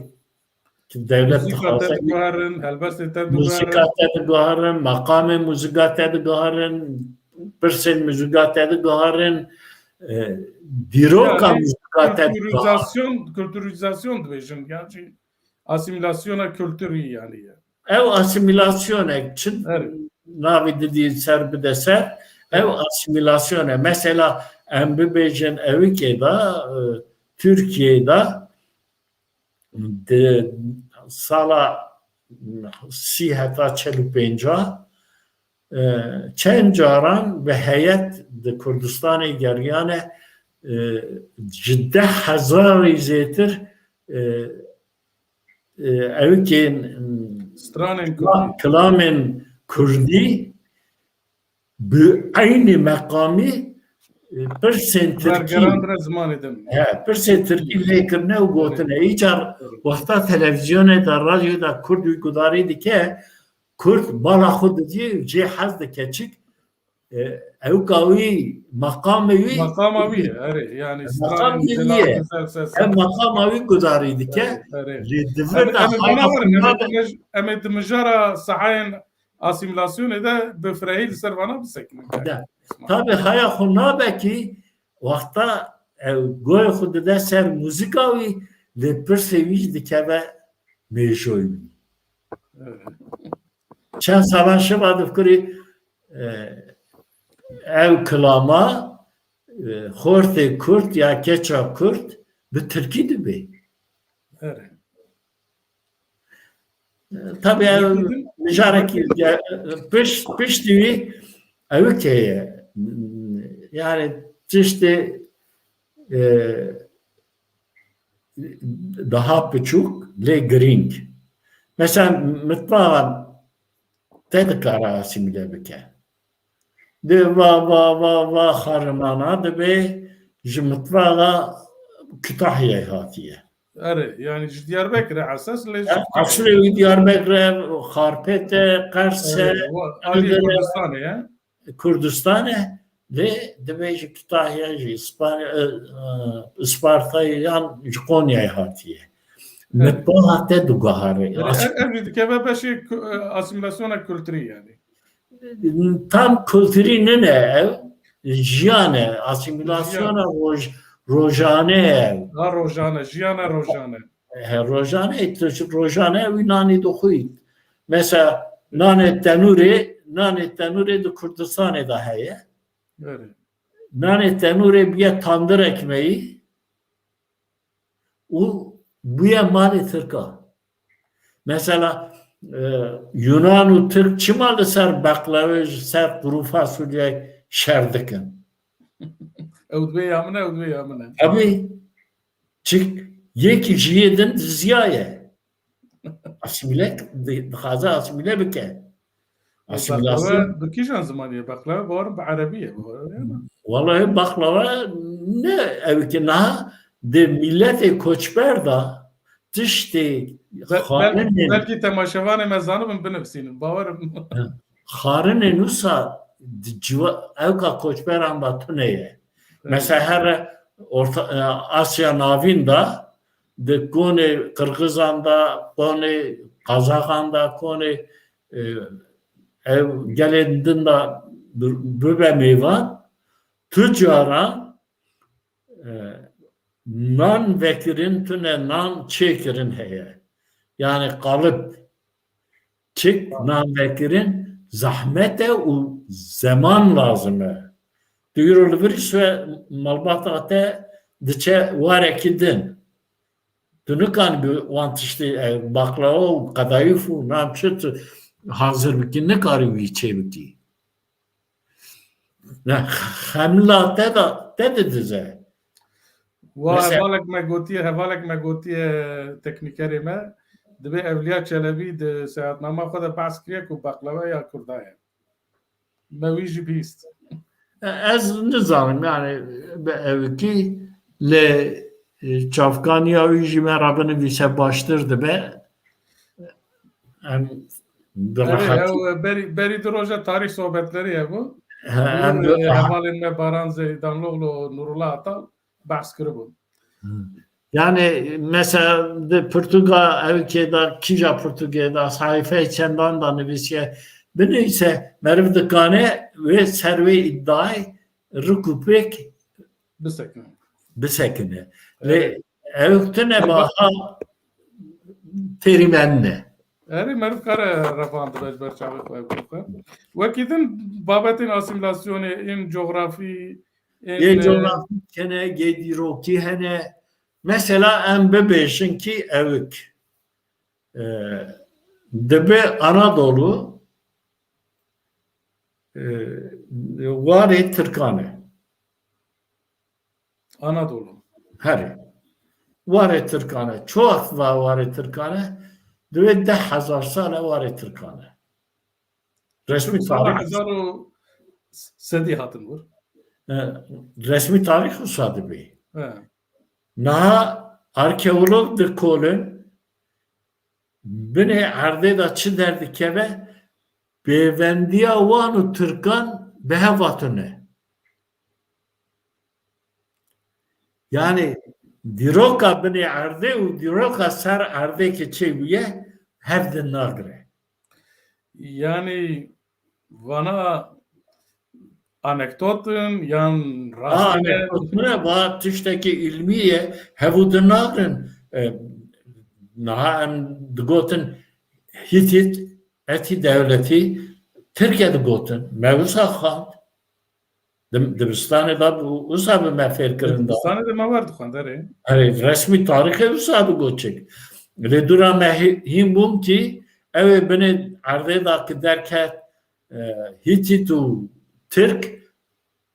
ki dewlet Muzîka te dixwaze. Diguherin, helbestê te diguherin. Muzîka te diguherin, meqamê muzîka te diguherin, pirsên muzîka te diguherin, e, dîroka Yani, muzîka te diguherin. Kulturîzasyon, kulturîzasyon dibêjin, yani asîmîlasyona kulturî yani. Ew asîmîlasyonek çi Evet. navê didî ser bide ser, ew Evet. asîmîlasyon e. Mesela em bibêjin ewikê de, e, Tirkiyeyê de di sala sî heta çel û pênca, e, çend caran bi heyet di Kurdistanê geriyane, e, ji deh hezarî zêtir, e, e, ewikên, Stranên kla-, kurdî. Kilamên kurdî bi eynî meqamî, e, pirsên tirkî, Wergerandine zimanê din. He, pirsên tirkî lê kirine û gotine. Îcar wexta televîzyonê de, radyoyê de kurd wî gudarî dike, kurd bala xwe didî û cê hez dike çik, e, ewka wî, meqamê wî. Meqama wî ye, erê, yani Meqamê stranên wî ye. Ev meqama wî gudarî dike. Erê, erê. Lê di vir de em ê haya binawerin, em ê xwe dimij-, em ê di mijara sehayên asîmîlasyonê de bi firehî li ser vana bisekinin. De. Tabî haya xwe nabe kî wexta ew goyê xwe dide ser muzîka wî, lê pirsê wî jî dikeve mêjoyê wî. Evet. Çend salan şeva difikirî, e, ew kilama, e, xortê kurd ya keça kurd bi tirkî dibê. Evet. E, tabii ev mijarekî, e, piş-, piştî wî ewik heye. Yani tiştê, e, daha piçûk lê girîng. Mesela mitbaxa te dikare asîmîle bike. Dê va, va, va, va xarimana dibê ji mitbaxa Kütahyayê hatiye. Erê, yani ji Diyarbekirê esas lê ji Eslê wî Diyarbekir e, Xarpêt e, Qers e, Erê, wa, aliyê Kurdistanê ye. Kurdistan e, lê dibê ji Kütahya, ji Îspanya, e, e, Ispartayê yan ji Konyayê hatiye. Evet. Mitbaxa te diguhere. Yani As- ev, ev jî dikeve beşê ku-, e, asîmîlasyona kulturî yani. Tam kulturî nine ev, jiyan e, asîmîlasyona Jiyan. roj-, rojane ye. Ha, rojane, jiyana rojane. He, rojane, tu ji rojane wî nanî dixwî. Mesela nanê tenûrê, nanê tenûrê di Kurdistanê de heye. Erê. Nanê tenûrê bûye tandir ekmeği û bûye malê Tirka. Mesela, e, Yunan û Tirk çima li ser beqlewê, ji ser kuru fasulye şer dikin? Ew dibê ya min e, ew dibê ya min e. Tabii. Çik, yekî ji yê din diziyaye. Asîmîle, di-, dixwaze asîmîle bike. Asîmîlasyon. Beqleve bi kîjan zimanî ye? Beqleve bawerim bi erebî ye, bawerim ya. Wallahî beqleve ne, ew ki niha di miletê koçber de tiştê Be-, xwarinên belkî, belkî temaşevanê me zanibin binivîsînin, bawerim. Xwarinên wisa di ciwa-, ewka koçberan de tune ye. Evet. Mesela here Orta, e, Asya Navîn de, di konê Qirgizan de, konê Qazaxan de, konê, e, ev gelên din de bi-, bibe mêvan, tu cara, e, nan vekirin tune nan çêkirin heye. Yani qalib. Çik nan vekirin zehmet e û zeman lazim e. Tu îro li vir îşve malbata te diçe warekî din. Tu nikanî bi wan tiştê, e, baklava û qedayîf û nan çi tu hazir bikî, nikarî wî çêbikî. Ne, xemla te de, te didize. Wa Mesela hevalek me gotiye, hevalek me gotiye teknîkerê me, dibê Evliya Çelebî di seyahatnama xwe de behs kiriye ku baklava ya Kurda ye. Me wî jî bihîst. E, ez nizanim, yani, bi evkî lê, e, çavkaniya wî jî me re binivîse baştir dibe. Em bi Erê, rehetî ew berî, berî du roja tarîh sohbetlerî hebû. He, em Nûr, bi e, rehet- hevalên me Baran Zeydanloglu û Nurullah Atal behs kiribûn. Hmm. Yani mesela di pirtûka evkê de, kîja pirtûkê de, sahîfeyê çendan de nivîsiye, binivîse meriv dikane wê ser wê îddiayê rik û pêk Bisekine. bisekine. Lê Evet. ew tune baha têrî me nîne. Erê, meriv kare revandin ji ber çavê xwe ev bixwe. Wekî din babetên asîmîlasyonê, ên cografî, ên, Yê e, cografî hene, yê dîrokî hene. Mesela em bibêjin kî ewik, e, dibe Anadolu, e, warê Tirkan e. Anadolu. Herê. Warê Tirkan e. Çi wext va warê Tirkan e? Divê deh hezar sal e warê Tirkan e. Resmî Sala tarîx. Hezar û sedî hatin vir. E, resmî tarîx wisa dibê. He. Niha arkeolog dikolin, binê erdê de çi derdikeve, pêvendiya wan û Tirkan bi hev hatine. Yani dîroka binê erdê û dîroka ser erdê ki çêbûye, hev din nagire. Yani vana anekdot in yan Ha, rastî ne? Anekdot ne? Va tiştekî îlmî ye, hev û din nagrin. E, niha em digotin Hîtît, etî dewletî, Tirke digotin. Me wisa xwend. Di, dibistanê de bi, wisa bi me fêr Di kirin de. dibistanê de me wer dixwend, erê. Erê, resmî tarîxê wisa bi goçek. Lê dûra me hî-, hîn bûm kî ew ê binê erdê de ki derket, e, Hîtît û Tirk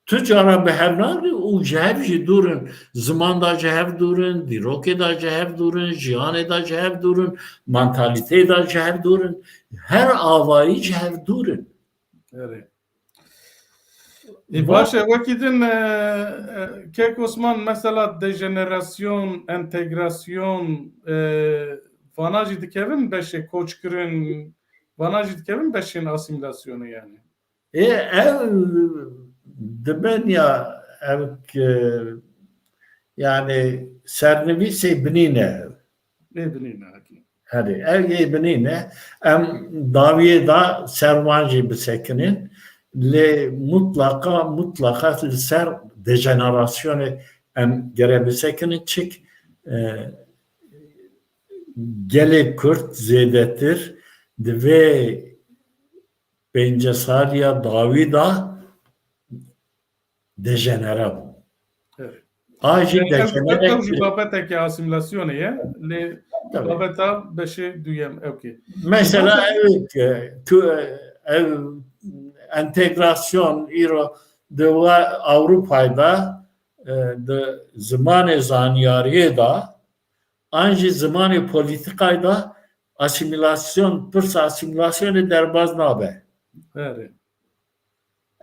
tu cara bi hev nagirî û ji hev jî dûr in. Ziman de ji hev dûr in, dîrokê de ji hev dûr in, jiyanê de ji hev dûr in, mantalîteyê de ji hev dûr in. Her avayî ji hev dûr in. Erê. Ê, Va- baş e, wekî din, e, e, Kek Osman, mesela dejenerasyon, entegrasyon, e, vana jî dikevin beşê koçkirin, vana jî dikevin beşên asîmîlasyonê yani. Ê, ev dibin ya, ev ki, yani sernivîsê binî ne. Ê binî ne, ekî. Herê, ev yê binî ne. Em dawiyê da ser wan jî bisekinin. Lê mutlaqa, mutlaqa li ser dejenerasyonê em gere bisekinin. Çik, e, gelê Kurd zêdetir di vê pênce saliya dawî de dejenere bû. Evet. A jî Yani ev, dejenere ev jî babetekî asîmîlasyonê ye, lê Tabii. babeta beşê duyem, okey. Mesela Babe- ev, e, tu, e, ev entegrasyon îro di wa-, Ewropayê de, e, di zimanê zanyariyê de, an jî zimanê polîtîkayê de asîmîlasyon, pirsa asîmîlasyonê derbaz nabe. Erê.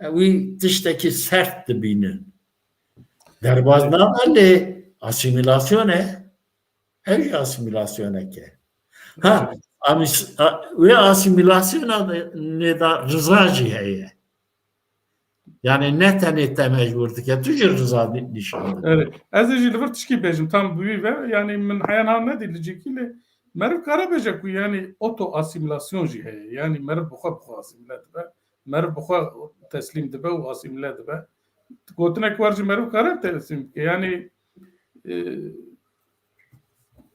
Wî tiştekî sert dibînin. Derbaz nabe lê asîmîlasyon e. Ev jî asîmîlasyoneke. Ha, Evet. amîs-, a, wê asîmîlasyona de, nê de riza jî heye. Yani ne tenê te mecbur dike, tu jî riza nî-, nîşan dide. Evet. Ez ê jî li vir tişkî bêjim, tam bi wî ve, yani min heya niha nedî li cihekî lê meriv kare bêje ku yani oto asîmîlasyon jî heye. Yani meriv bi xwe bi xwe asîmîle dibe. Meriv bi xwe teslîm dibe û asîmîle dibe. Gotinek wer jî meriv kare teslîm bike. Yani, e,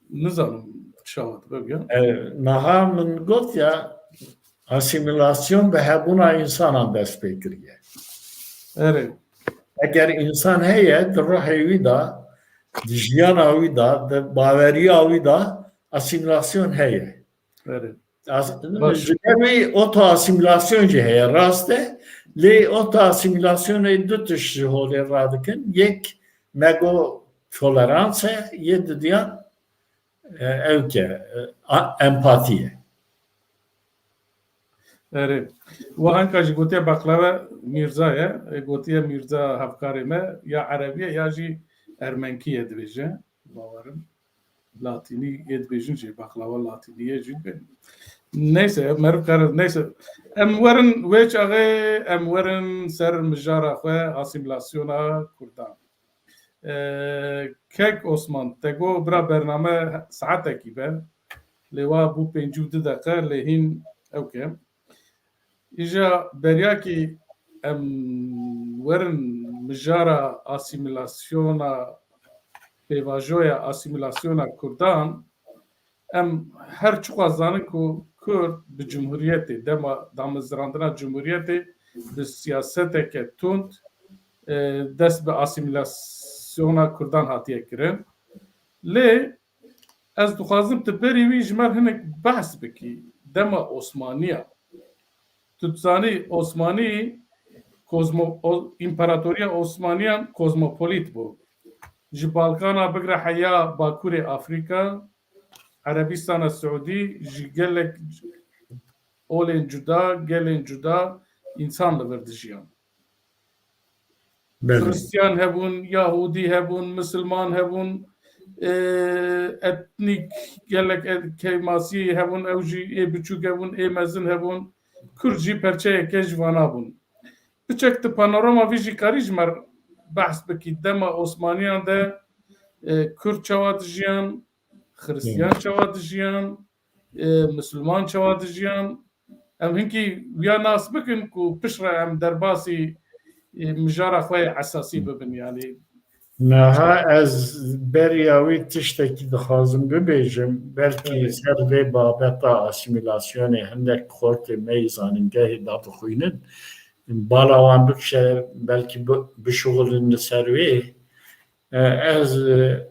nizanim çawa dibe ya. E, niha min got ya, asîmîlasyon bi hebûna însanan dest pê kiriye. Erê. Eger însan heye, di ruhê wî de, di jiyana wî de, di baweriya wî de asîmîlasyon heye. Erê. As-, Baş. Ji ber wî oto asîmîlasyon jî heye, rast e. Lê oto asîmîlasyonê du tişt ji holê radikin. Yek nego tolerans e, yê didiyan, e, ew ke, e, a-, empatî ye. Erê. Wahenka jî gotiye, baklava Mîrza ye. E, gotiye Mîrza hevkarê me ya Erebî ye ya jî Ermenkî ye dibêje. Bawerim. Latînî yê dibêjin jî, baklava latînî ye jî. Neyse, meriv kare, neyse. Em werin wê çaxê, em werin ser mijara xwe, asîmîlasyona Kurdan. E, Kek Osman, te got bira bername saetekî be. Lê wa bû pêncî û du deqe, lê hîn ew ke. Îja beriya kî em werin mijara asîmîlasyona, pêvajoya asîmîlasyona Kurdan, em her çiqas zanin ku Kurd bi cumhuriyetê, dema damezrandina cumhuriyetê bi siyaseteke tund, e, dest bi asîmîlasyona Kurdan hatiye kirin. Lê ez dixwazim tu berî wî ji me re hinek behs bikî. Dema Osmaniya. Tu dizanî Osmanî kozmo-, o-, împaratoriya Osmaniyan kozmopolît bû. Ji Balkana bigre heya Bakurê Afrîka, Erebistana Siûdî, ji gelek olên cuda, gelên cuda însan li vir dijiyan. Belê. Xristiyan hebûn, Yahûdî hebûn, Misilman hebûn, e, etnîk gelek et-, keymasî hebûn, ew jî ê biçûk hebûn, ê mezin hebûn, Kurd jî perçeyeke ji vana bûn. Piçek tu panorama vî jî karî ji me re behs bikî, dema Osmaniyan de, e, Kurd çawa dijiyan, Xristiyan Hı. çawa dijiyan, e, Misilman çawa dijiyan, em hinkî wiya nas bikin ku piştre em derbasî, e, mijara xwe yê esasî bibin, yanî. Niha ez beriya wî tiştekî dixwazim bibêjim, belkî Evet. ser vê babeta asîmîlasyonê hindek xortê me yê zanîngehê da bixwînin, bala wan bikişe, belkî bi-, bişuxulin li ser wê. E, ez, e,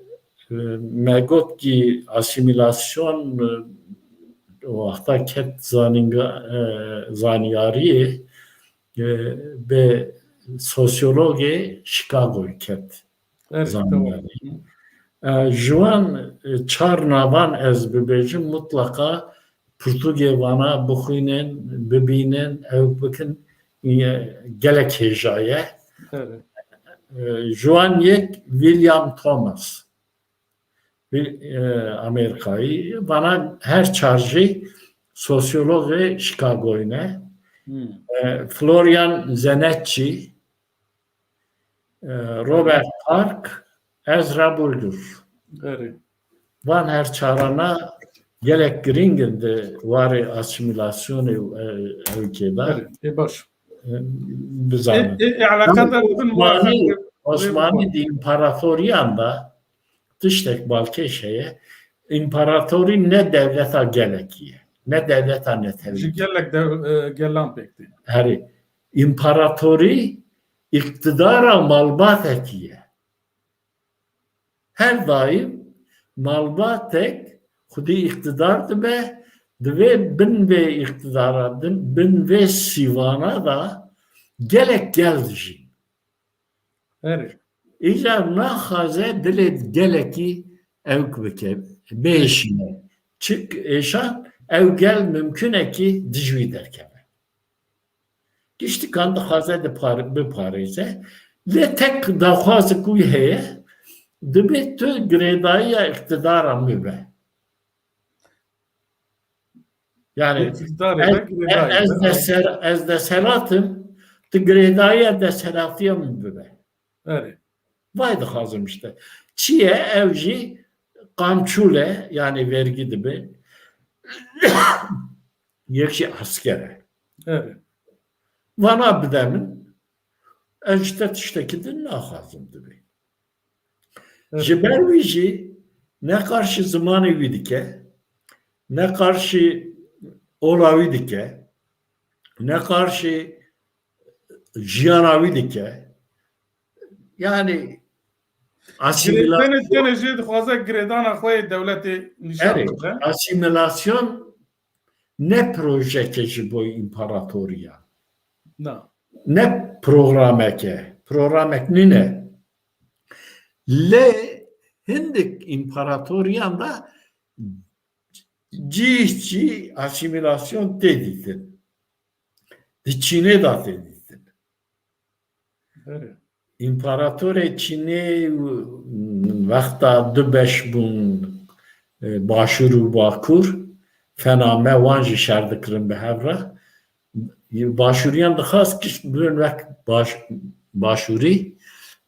me got kî asîmîlasyon, e, wexta ket zanînga-, e, zanyariyê, e, bi sosyologê Chicagoyê ket Evet, zanyarî. Tamam. E, ji wan, e, çar navan ez bibêjim, mutlaqa pirtûkê vana bixwînin, bibînin, ew bikin, e, gelek hêja ye. Evet. E, ji wan yek William Thomas, bir, e, Amerîkayî, vana her çar jî sosyologê Chicagoyê ne. Hmm. E, Florian Zanetti, e, Robert Park, Ezra Burger. Erê. Van her çarana gelek girîng in di warê asîmîlasyonê û, e, ewkê de. Erê, ê baş. E, bizanin. Ê, ê, ê, eleqedar bin Osmanî, Osmanî di împaratoriyan de tiştek balkêş heye. Împaratorî ne dewleta gelekî ye, ne dewleta netewî. Ji gelek dev-, e, gelan pêk tê. Herê. Împaratorî îqtidara malbatekî ye. Her daim malbatek xwedî îqtidar dibe, divê bin vê îqtidara, bin, bin vê sîvana da gelek gel dijîn. Erê. Îcar naxwaze dilê gelekî ewk bike, bêşîne. Çik êşan ew gel mimkunekî dijî wî derkeve. Giştikan dixwaze dipar-, biparêze. Lê tek daxwazek wî heye, dibê tu girêdayiya îqtidaran bibe. Yani, İktidarê ez, de girêdayî ez de. de ser-, ez desthilat im, Tu girêdayî desthilatiya min bibe. Erê. Vay dixwazim işte. Çi ye? Ew jî qamçûl e, yani vergî dibe. Yek jî esker e. Erê. Vana bide min, ez ji te tiştekî din naxwazim dibê. Evet. Ji ber wî jî ne qarşî zimanê wî dike, ne qarşî ola wî dike, ne qarşî jiyana wî dike. Yani asîmîlasyon. Tenê jê dixwaze girêdana xwe yê dewletê nîşan bide. Asîmîlasyon ne projeke ji bo împaratoriya. Na. Ne programeke. Programek nîne. Lê hindik împaratoriyan da cih cih asîmîlasyon tê dîtin. Di Çînê de tê dîtin. Erê. Împaratorê Çînê wexta du beş bûn, e, Başûr û Bakur, fena me wan jî şer dikirin bi hev re. Başûriyan dixwast gişt bibin wek baş, Başûrî,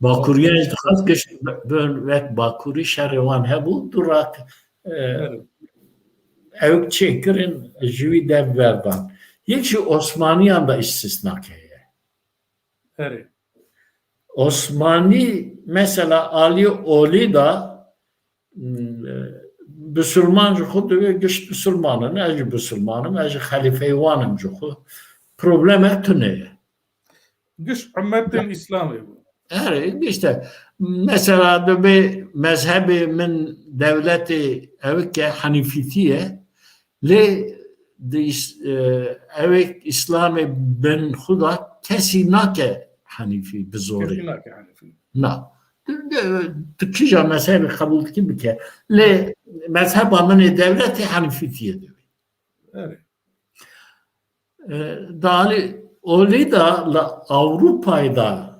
Bakûriyan jî dixwast gişt bibin wek Bakûrî, şerê wan hebû, du rak, e, Erê. ew çêkirin, ji wî dev berdan. Yek jî Osmaniyan da îstisnak heye. Erê. Osmanî mesela alî olî da, m, bisilman ji xwe divê gişt bisilman in, ez jî bisilman im, ez jî xelîfeyê wan im ji xwe. Problemek tune ye. Gişt ummetên Îslamê bû. Erê, işte, mesela divê mezhebê min dewletê ew ke henîfîtî ye, lê di îs-, e, ew ê Îslamê bin xwe da kesî nake henîfî bi zorê. Kesî nake henîfî. Na. Tu, tu, tu kîja mezhebê qebûl dikî bike. Lê mezheba min ê dewletê henîfîtî ye divê. Erê. E, Dalî olî da li Ewropayê da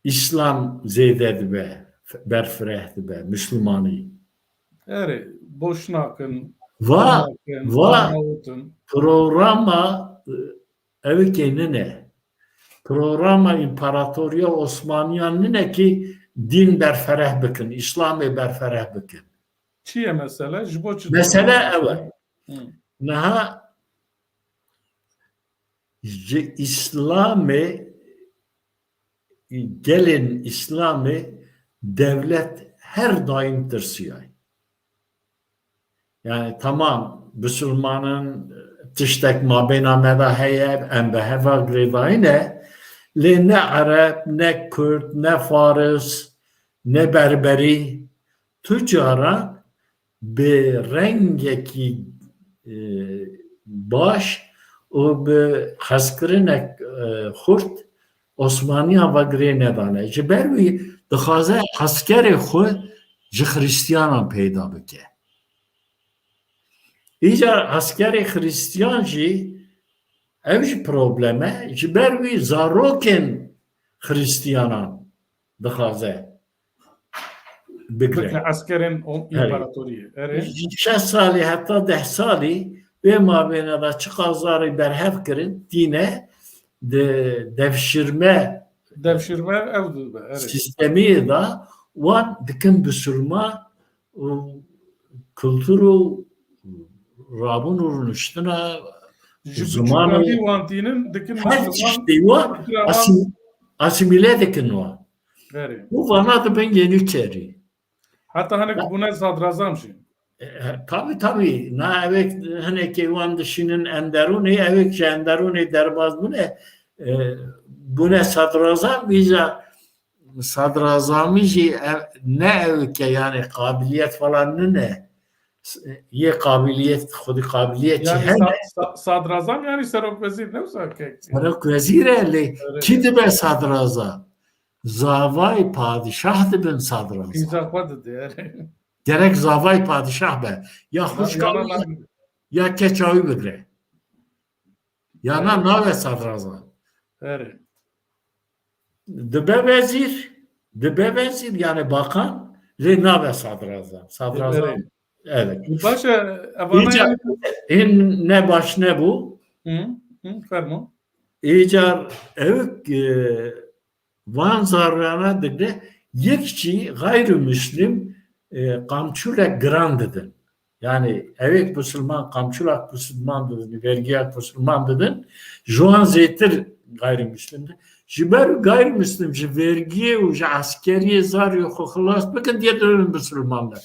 Îslam zêde dibe, berfireh dibe, Mislimanî. Erê, boş nakin. Va, nakin, va, anawtin. Programa, e, ew kê nine. Programa împaratoriya Osmaniyan nine ki dîn berfereh bikin, Îslamê berfereh bikin. Çi ye mesele? Ji bo çi? Mesele ew e. Hı. Niha ji Îslamê, gelên Îslamê dewlet her daim tirsiyay. Yani tamam, bisilmanin tiştek mabêna me de heye, em bi heva girêdayî ne, lê ne Ereb, ne Kurd, ne Faris, ne Berberî, tu cara bi rengekî, e, baş û bi hezkirinek, e, xurt Osmaniyan ve girê nedane. Ji ber wî dixwaze eskerê xwe ji Xristiyanan peyda bike. Îcar eskerê Xristiyan jî ev jî problem e. Ji ber wî zarokên Xristiyanan dixwaze bigire. Bike eskerên o Erê. împaratoriyê. Erê. Şeş salî heta deh salî wê mabêne de çiqas zarê berhev kirin, tîne di devşirme Devşirme ev dibe. Erê. sîstemiyê de wan dikin bisilman û kultur û rabûn û rûniştina Ji ziman û biçûkandî wan tînin dikin her Misliman, tiştê wan fikra wan asîm-, asîmîle dikin wan. Erê. Û vana dibin yeniçeri. Heta hinek bûne sadrazam jî. E, e, tabii, tabii. Na evek hinekê wan dişînin enderûnê, evek ji enderûnê derbas bûne, e, bûne sadrazam, vîca sadrazamî jî, e, ne evke yani kabiliyet falan nine. S-, yê kabiliyet, xwedî kabiliyet jî Yani hene. sa-, sa-, sadrazam yani serokvezîr ne wisa kek. Serokvezîr e, lê Öyle. Kî dibe sadrazam? Zavay padişah dibin sadrazam. Îza xwe dide yani. Gerek zavay padişah be. Ya xwişka Ya, wî ya, ya keça wî bigre. Ya na nabe sadrazam. Erê. Dibe vezîr, dibe vezîr yani bakan, lê nabe sadrazam. Sadrazam, Erê. Evet. Baş e, evana Îca yani. Hin ne baş nebû. Hı, hı, fermo. Îcar ew, e, van zarurana digre yek jî gayrimüslim, e, qamçûlek giran didin. Yani ewek musulman, qamçûlek musulman didin, vergiyek musulman didin, ji wan zêtir gayrimüslim de. Ji ber gayrimüslim ji vergiyê û ji eskeriyê zarê xwe xilas bikin diye dibin musulmanlar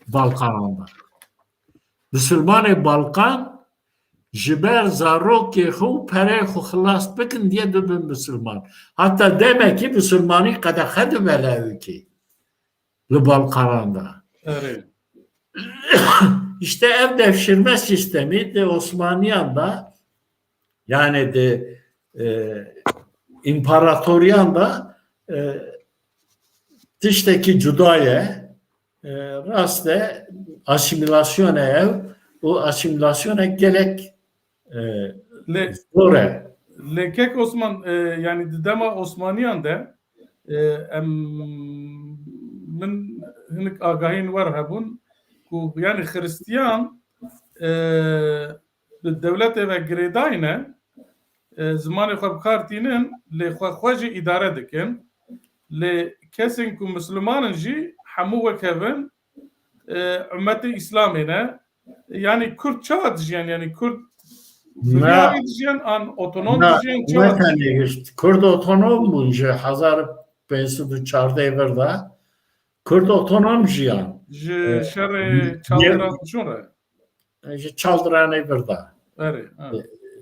Balkanan da. Musulmanê Balkan ji ber zarokê xwe û pereyê xwe xilas bikin diye dibin musulman. Hatta demekî musulmanî qedexe dibe li ewkê, li Balkanan de. Erê. İşte ev devşirme sistemi de Osmaniyan da, yani de, e, imparatoriyan da, e, tiştekî cuda ye. E, rast e, asîmîlasyonê ew, û asîmîlasyonê gelek, e, Lê, zor e. Lê kek Osman, e, yani di dema Osmaniyan de, e, em, min hinik agahiyên wer hebûn ku yani Xiristiyan, e, bi dewletê ve girêdayî ne, e, zimanê xwe bi kar tînin, lê xwe xwe jî îdare dikin. Lê kesên ku Misliman in jî hemû wek hev in, e, ummetê Îslamê ne. Yani Kurd çawa dijiyan? Yani Kurd Na. Firyarî dijiyan, an otonom Na, dijiyan, çawa ne dijiyan? Tenê gişt. Kurd otonom bûn ji hezar pênc sed û çardeh vir de. Kurd otonom jiyan. Ji E, şerê ye-, Çaldiran çûn re? Ji Çaldiranê vir de. Erê, ha. E,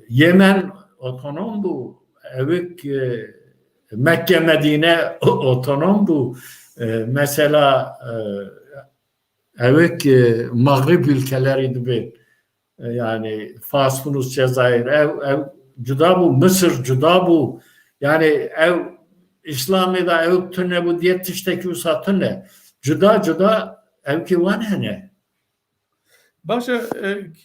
Yemen otonom bû. Ewik, e, Mekke Medîne otonom bû. E, mesela, e, ewik, e, Mağrib ülkeleri dibê. E, yani Fas, Tunus, Cezayir, ew, ew cuda bû, Misir cuda bû. Yani ew Îslamê de ew tune bû diye tiştekî wisa tune. Cuda cuda ewkê wan hene. Baş e,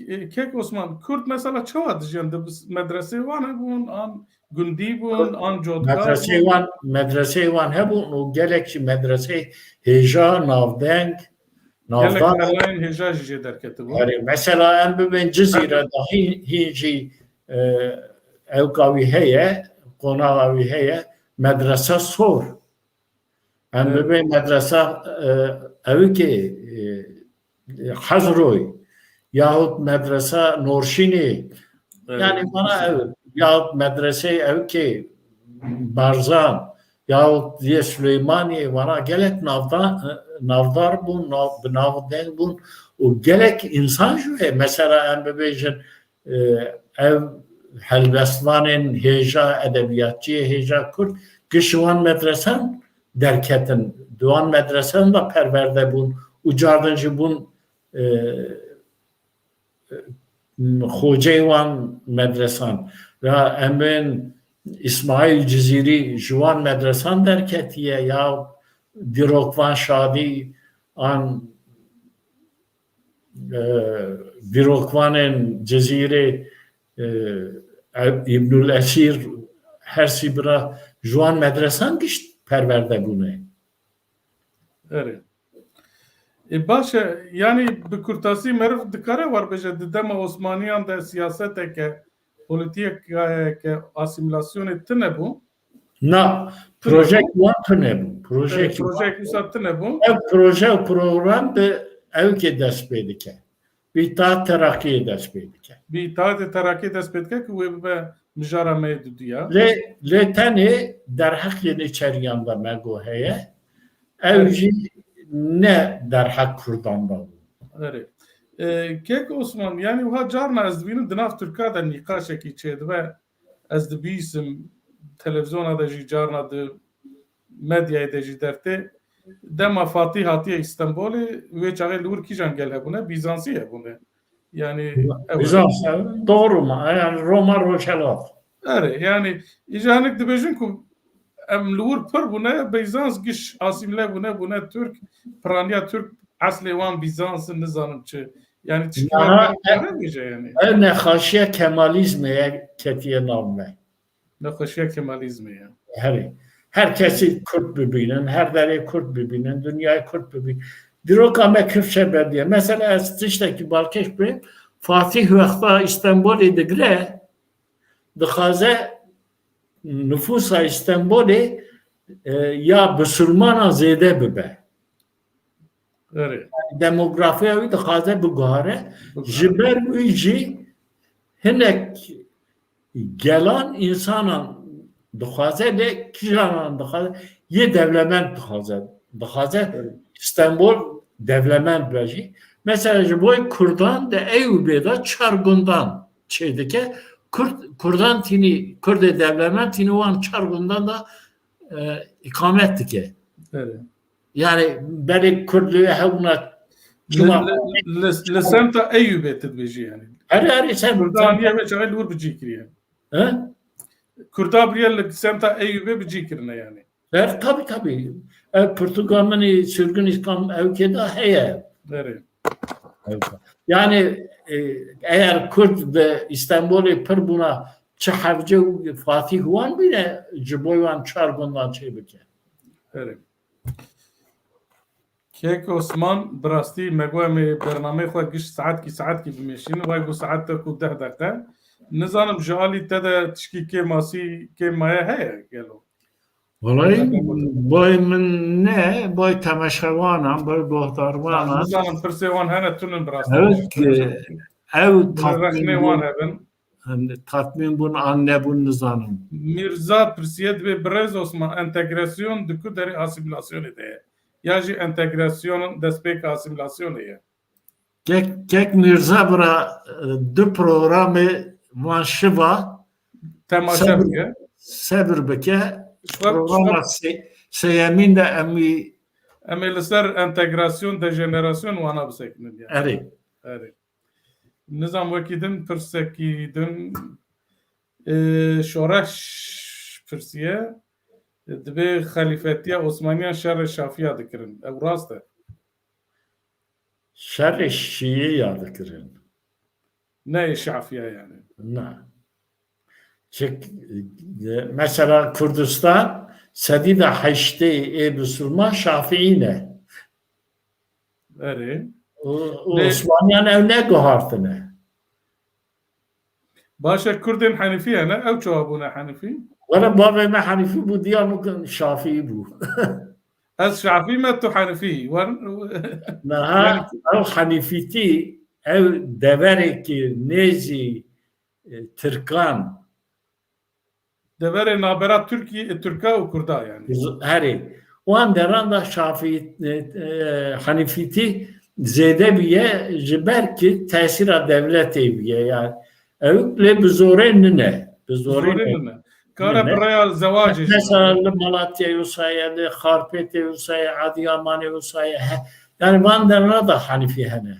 e, Kek Osman, Kurd mesela çawa dijiyan? Di bis-, medresê wan hebûn, an gundî bûn, an cotkar Medresê bûn? Wan, medresê wan hebûn û gelek jî medresê hêja, navdeng, Gelek navdar. Melayên hêja jî jê derketibûn. Erê, mesela em bibên Cizîre de hîn, hîn jî, e, ewka wî heye, qonaxa wî heye, medrese sor. Em Evet. bibê medresa, e, ewikê, e, Hezroy, yahut medresa Norşînê, Evet. yani bana ew, yahut medresê ewikê Barzan, yahut diye Süleymaniyê, bana gelek navda-, navdar bûn, nav-, bi navdeng bûn û gelek insan jî wê. Mesela em bibêjin, e, ev helbestvanên hêja, edebiyatçiyê hêja Kurd, giş wan medresan derketin, di wan medresan de perwerde bûn û cardin jî bûn, e, e, xoceyê wan medresan. Ya em bên Îsmaîl Cizîrî ji wan medresan derketiye, ya Dîrokvan Şadî an e, dîrokvanên Cizîrê, e, Îbnül Esîr, her sî bira ji wan medresan gişt perwerde bûne. Erê. E, baş e, yani bi kurtasî meriv dikare war bêje, di dema Osmaniyan de siyaseteke, polîtîkayeke asîmîlasyonê tune bû. Na, Tune projek bû. Wan tune bû. Projek Evet, projek wisa tune bû. Ev proje û program bi ewkê dest pê dike. Bi Îttihat Terakiyê dest pê dike. Bi Îttihat Terakiyê dest pê dike ku wê bibe mijara me yê duduya. Lê, lê tenê derheqê nêçeriyan de me got heye. Ew Evet. jî ne derheq Kurdan de bû. Erê. E, Kek Osman, yani wiha carna ez dibînim di nav Tirka de nîqaşekî çêdibe. Ez dibîsim, televîzyona de jî carna di medyayê de jî dertê. Dema Fatîh hatiye Îstenbolê, wê çaxê li wir kîjan gel hebûne? Bîzansî hebûne. Yani ew Bizans, doğru mu? Yani Roma Rojhelat. Erê, yani îja hinek dibêjin ku em li wir pir bûne, Bîzans giş asîmle bûne, bûne Tirk, piraniya Tirk, eslê wan Bîzans in, nizanim çi. Yani tiştî Niha wan e- bêje yani. Ev nexaşiya Kemalizmê ye ketiye nav me. Nexweşiya Kemalizmê ye. Herê. Her kesî Kurd bibînin, her derê Kurd bibînin, dinyayê Kurd bibînin. Dîroka me kifşe berdiye. Mesela ez tiştekî balkêş bê, Fatîh wexta Îstenbolê digre, dixwaze nüfusa Stenbolê, e, ya Bisilmanan zêde bibe. Erê. Demografiya wî dixwaze biguhare. Biguhare. Ji ber wî jî hinek gelan, însanan dixwaze, lê kîjanan dixwaze, yê dewlemend dixwaze. Dixwaze Evet. Stenbol dewlemend be jî. Mesela ji bo Kurdan di Eyûbê de çar gundan çêdike. Kurd, Kurdan tînî, Kurdê dewlemend tînî wan çar gundan da, e, îkamet dike. Erê. Yani belê Kurd li wê hebûna Li, li, li, li semta Eyûbê tu dibêjî yani. Her her sen Kurda aniye ve çaxê li wir bi cî kiriye. He? Kurda biriye li semta Eyûbê bi cî kirine yani. Her tabi tabi. Ev pirtûka min ê Sürgün İslam Ewkê de heye. Erê. Yani, e, eger Kurd bi Stenbolê pir bûna, çi hevce û Fatîh wan bîne, ji bo wan çar gundan çê bike. Erê. Kek Osman, bi rastî me got em ê bernameyê xwe giş saetkî saetkî bimêşînin. Vay got saet te ku deh deqe. Nizanim ji alî te de tişkî kêm asî kêm maye heye gelo? Vallahi boy min ne, boy temaşevanan, boy gohdarvanan. Nizanim pirsê wan hene tunin bi rastî. Evet, e, ev Rexnê wan hebin. Tatmin bûn an nebûn nizanim. Mirza pirsiye dibê birêz Osman entegrasyon di ku derê asîmîlasyonê de ye? Ya jî entegrasyon destpêka asîmîlasyonê ye? Kek, kek Mirza bira, e, du programê van şiva Temaşe Sebir- bike. sebir bike. Şiva- Programa se, seyemîn de em wî Em ê li ser entegrasyon, dejenerasyon wana bisekinin yani. Erê. Erê. Nizam wekî din, pirsekî din, e, şoreş pirsiye, e, dibê xelîfetiya Osmaniyan şerê Şafiya dikirin. Ew rast e? Şerê Şîî ya dikirin. Ne ê Şafiya yani. Na. Çik, e, mesela Kurdistan sedî de heştê ê Bisilman Şafîî ne. Erê. Û, û Osmaniyan ew neguhartine. Baş e, Kurdên Henîfî hene, ew çawa bûne Henîfî? Were bavê me Henîfî bû, diya min Şafîî bû. Ez Şafî me, tu Henîfî. Wer- Niha ew Henîfîtî, ew deverekî nêzî, e, Tirkan. Deverê nabera Tirkî, Tirka û Kurda yani. Herê. Wan deran da Şafî, e, e, Henîfîtî zêde bûye, ji ber ki tesîra dewletê bûye. Yani ew lê bi zorê nine. Bi zorê Zorê nine. nine. Kare Nine. bi raya zewacê jî. Mesela li Malatyayê wisa ye, li Xarpêtê wisa ye, Adiyamanê wisa ye. He, yani van derana da Henîfî hene.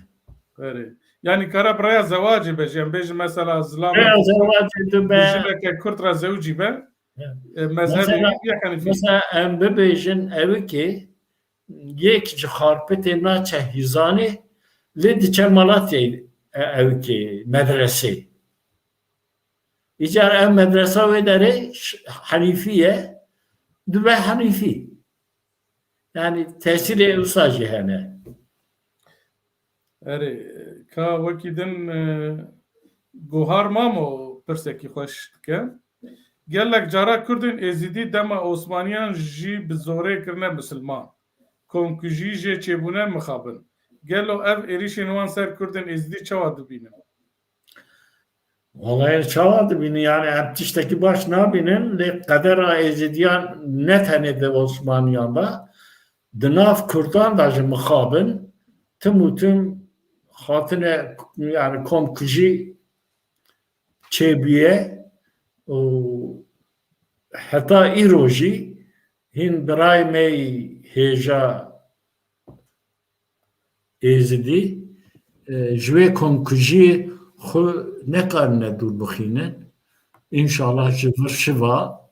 Erê. Yani kare bi raya zewacê be, jî em bêjin mesela zilam Raya zewacê tu be. Jineke Kurd re zewcî be. Ya. E, mezhebê Mesela- wî bîye Henîfî. Mesela em bibêjin ew ki yek ji Xarpêtê naçe Hîzanê, lê diçe Malatyayê, e, ew ki medresê. Îcar ev medresa wê derê ş-, Henîfî ye, dibe Henîfî. Yani tesîrê wisa jî hene. Erê, ka wekî din, e, Guhar Mamo pirsekî xweş dike. Gelek cara Kurdên Êzidî dema Osmaniyan jî bi zorê kirine misilman. Komkujî jê çêbûne mixabin. Gelo ev êrîşên wan ser Kurdên Êzidî çawa dibînin? Vallahi çawa dibînin, yani em tiştekî baş nabînin, lê qedera Êzidiyan ne tenê di Osmaniyan de, di nav Kurdan de jî mixabin, tim û tim hatine, yani komkujî çêbûye û heta îro jî hîn birayê me yî hêja Êzidî, e, ji wê komkujiyê xwe nekarine dûr bixînin. Înşallah ji vir şiva,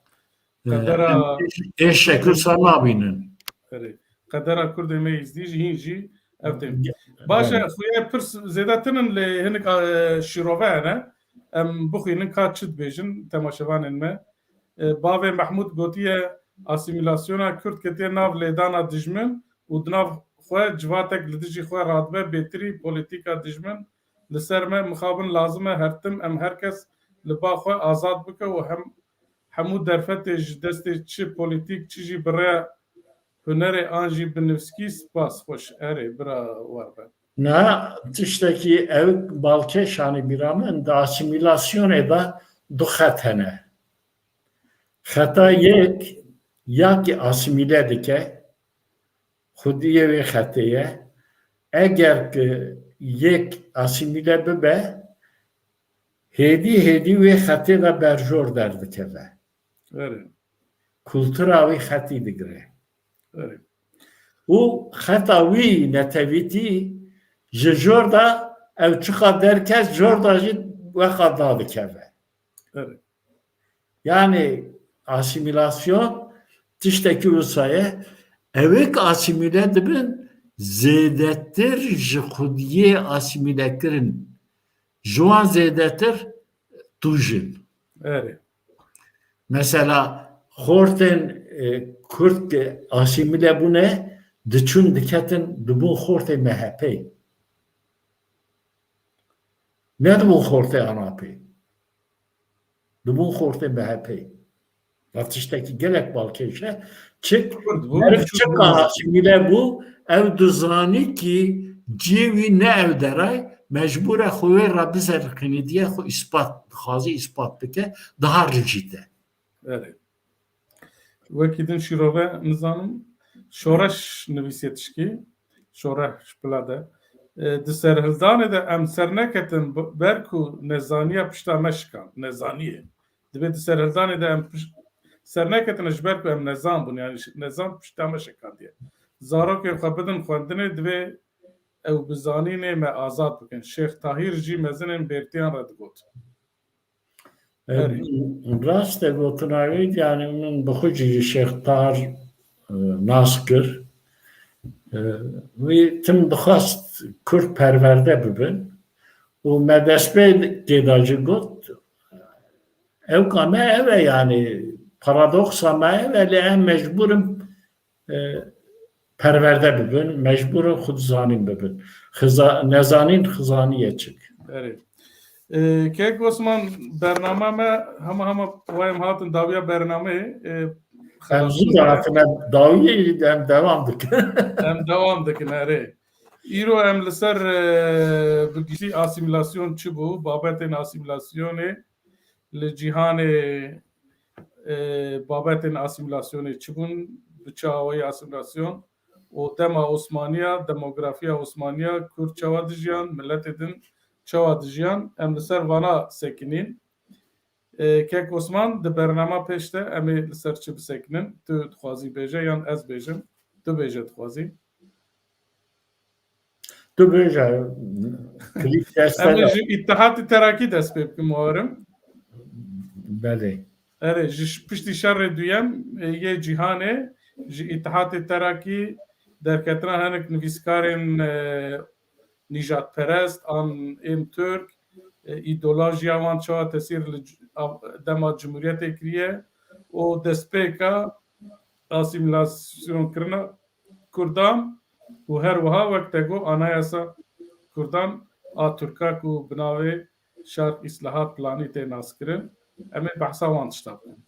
e, Qedera- em ê şekil sa nabînin. Erê. Qedera Kurdê me Êzidî jî hîn jî ev tên. Ya, Baş e, evet. Xuya pirs zêde tinin lê hinik, e, şîrove hene. Em bixwînin ka çi dibêjin temaşevanên me. E, bavê Mehmûd gotiye, asîmîlasyona Kurd ketiye nav lêdana dijmin û di nav xwe civatek li dijî xwe radibe bêtirî polîtîka dijmin li ser me mixabin lazim e her tim em her kes li ba xwe azad bike û hem hemû derfetê ji destê çi polîtîk, çi jî bi rêya hunerê an jî bi nivîskî. Spas, xweş. Erê, bira Warbe. Na, tiştekî ew balkêş anî bîra min, di asîmîlasyonê de du xet hene. Xeta yek, ya ki asîmîle dike, xwediyê wê xetê ye. Eger ki yek asîmîle bibe, hêdî hêdî wê xetê de berjor derdikeve. Erê. Kultura wî xetî digire. Erê. Û xeta wî netewîtî ji jor de ew çiqa derket, jor de jî weqa dadikeve. Erê. Yani asîmîlasyon tiştekî wisa ye. Ewê ki asîmîle dibin, zêdetir ji xwediyê asîmîlekirin. Ji wan zêdetir tûj in. Erê. Mesela xortên, e, Kurd ki asîmîle bûne, diçûn diketin, dibûn xortê M H P. Ne dibûn xortê A N P. Dibûn xortê M H P. Ev tiştekî gelek balkêş e. Çik, Kurd bû, meriv diçûn çiqa bû. Asîmîle bû, ew dizanî ki ciyê wî ne ew deray, mecbûr e xwe wê re bizerixînî diye, xwe îspat, dixwaze îspat bike, daha rijî te. Erê. Wekî din şîrove nizanim. Şoreş nivîsiye tişkî. Şoreş bila de. E, di serhildanê de em serneketin b-, ber ku nezaniya pişta me şikan. Nezaniyê. Divê di serhildanê de em piş-, serneketine ji ber ku em nezan bûn. Yani ş-, nezan pişta me şikandiye. Zarokên xwe bidin xwendinê, divê ew bi zanînê me azad bikin. Şêx Tahîr jî mezinên bêrtiyan re digot. Erê. Rast e gotina wî, yani min bi xwe jî ji Şêx Tahir, e, nas kir. E, wî tim dixwest Kurd perwerde bibin û me destpêkê de jî got, ew ka me ev e, yani paradoksa me ev e, lê em mecbûr in, e, perwerde bibin, mecbûr in xwe dizanîn bibin. Xiza-, nezanîn xizanî ye çik. Erê. E, Kek Osman, bernama me hema hema wayem hatin dawiya bernameyê. E, Em zû de hatine dawiyê, em devam dikin. Em devam dikin, erê. Îro em li ser, e, bi giştî asîmîlasyon çi bû, babetên asîmîlasyonê li cîhanê, e, babetên asîmîlasyonê çi bûn, bi çi awayî asîmîlasyon û dema Osmaniya, demografiya Osmaniya, Kurd çawa dijiyan, miletê din çawa dijiyan, em li ser vana sekinîn. E, Kek Osman, di bernama pêş de em ê li ser çi bisekinin? Tu dixwazî bêje yan ez bêjim? Tu bêje dixwazî. Tu bêje, klîp deste Em ê de. Ji Îtihatê Terakî dest pê bikim, warim. Belê. Erê, ji ş-, piştî şerê duyem, e, yê cîhanê, ji Îtihatê Terakî derketina hinek nivîskarên, e, nîjadperest an ên Tirk, e, îdeolojiya wan çawa tesîr li c-, av-, dema Cumhuriyetê kiriye û destpêka asîmîlasyonkirin Kurdan û her wiha wek te got anayasa Kurdan a Tirka ku bi navê Şark Îslahat Planî tê naskirin, em ê behsa wan tişta bikin.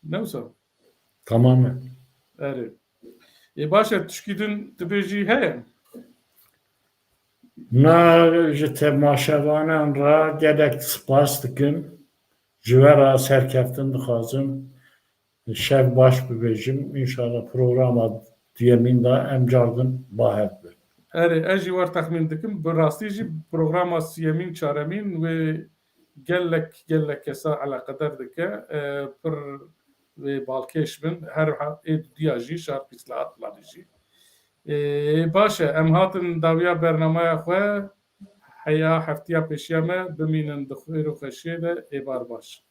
Ne wisa? Tamamen. Erê. Ê baş e, tişkî din tu bêjî heye? Na, ji temaşevanan re gelek spas dikim. Ji we re serkeftin dixwazim. Şev baş bibêjim. Înşallah programa duyemîn de em cardin bahev bin. Erê, ez jî wer texmîn dikim. Bi rastî jî programa siyemîn, çaremîn wê gelek, gelek kesa eleqedar dike. E, pir wê balkêş bin. Her ha-, ê dudiya jî, Şark Îslahat Planî jî. E, baş e, em hatin dawiya bernameya xwe. Heya heftiya pêşiya me, bimînin di xêr û xweşiyê de, êvar baş.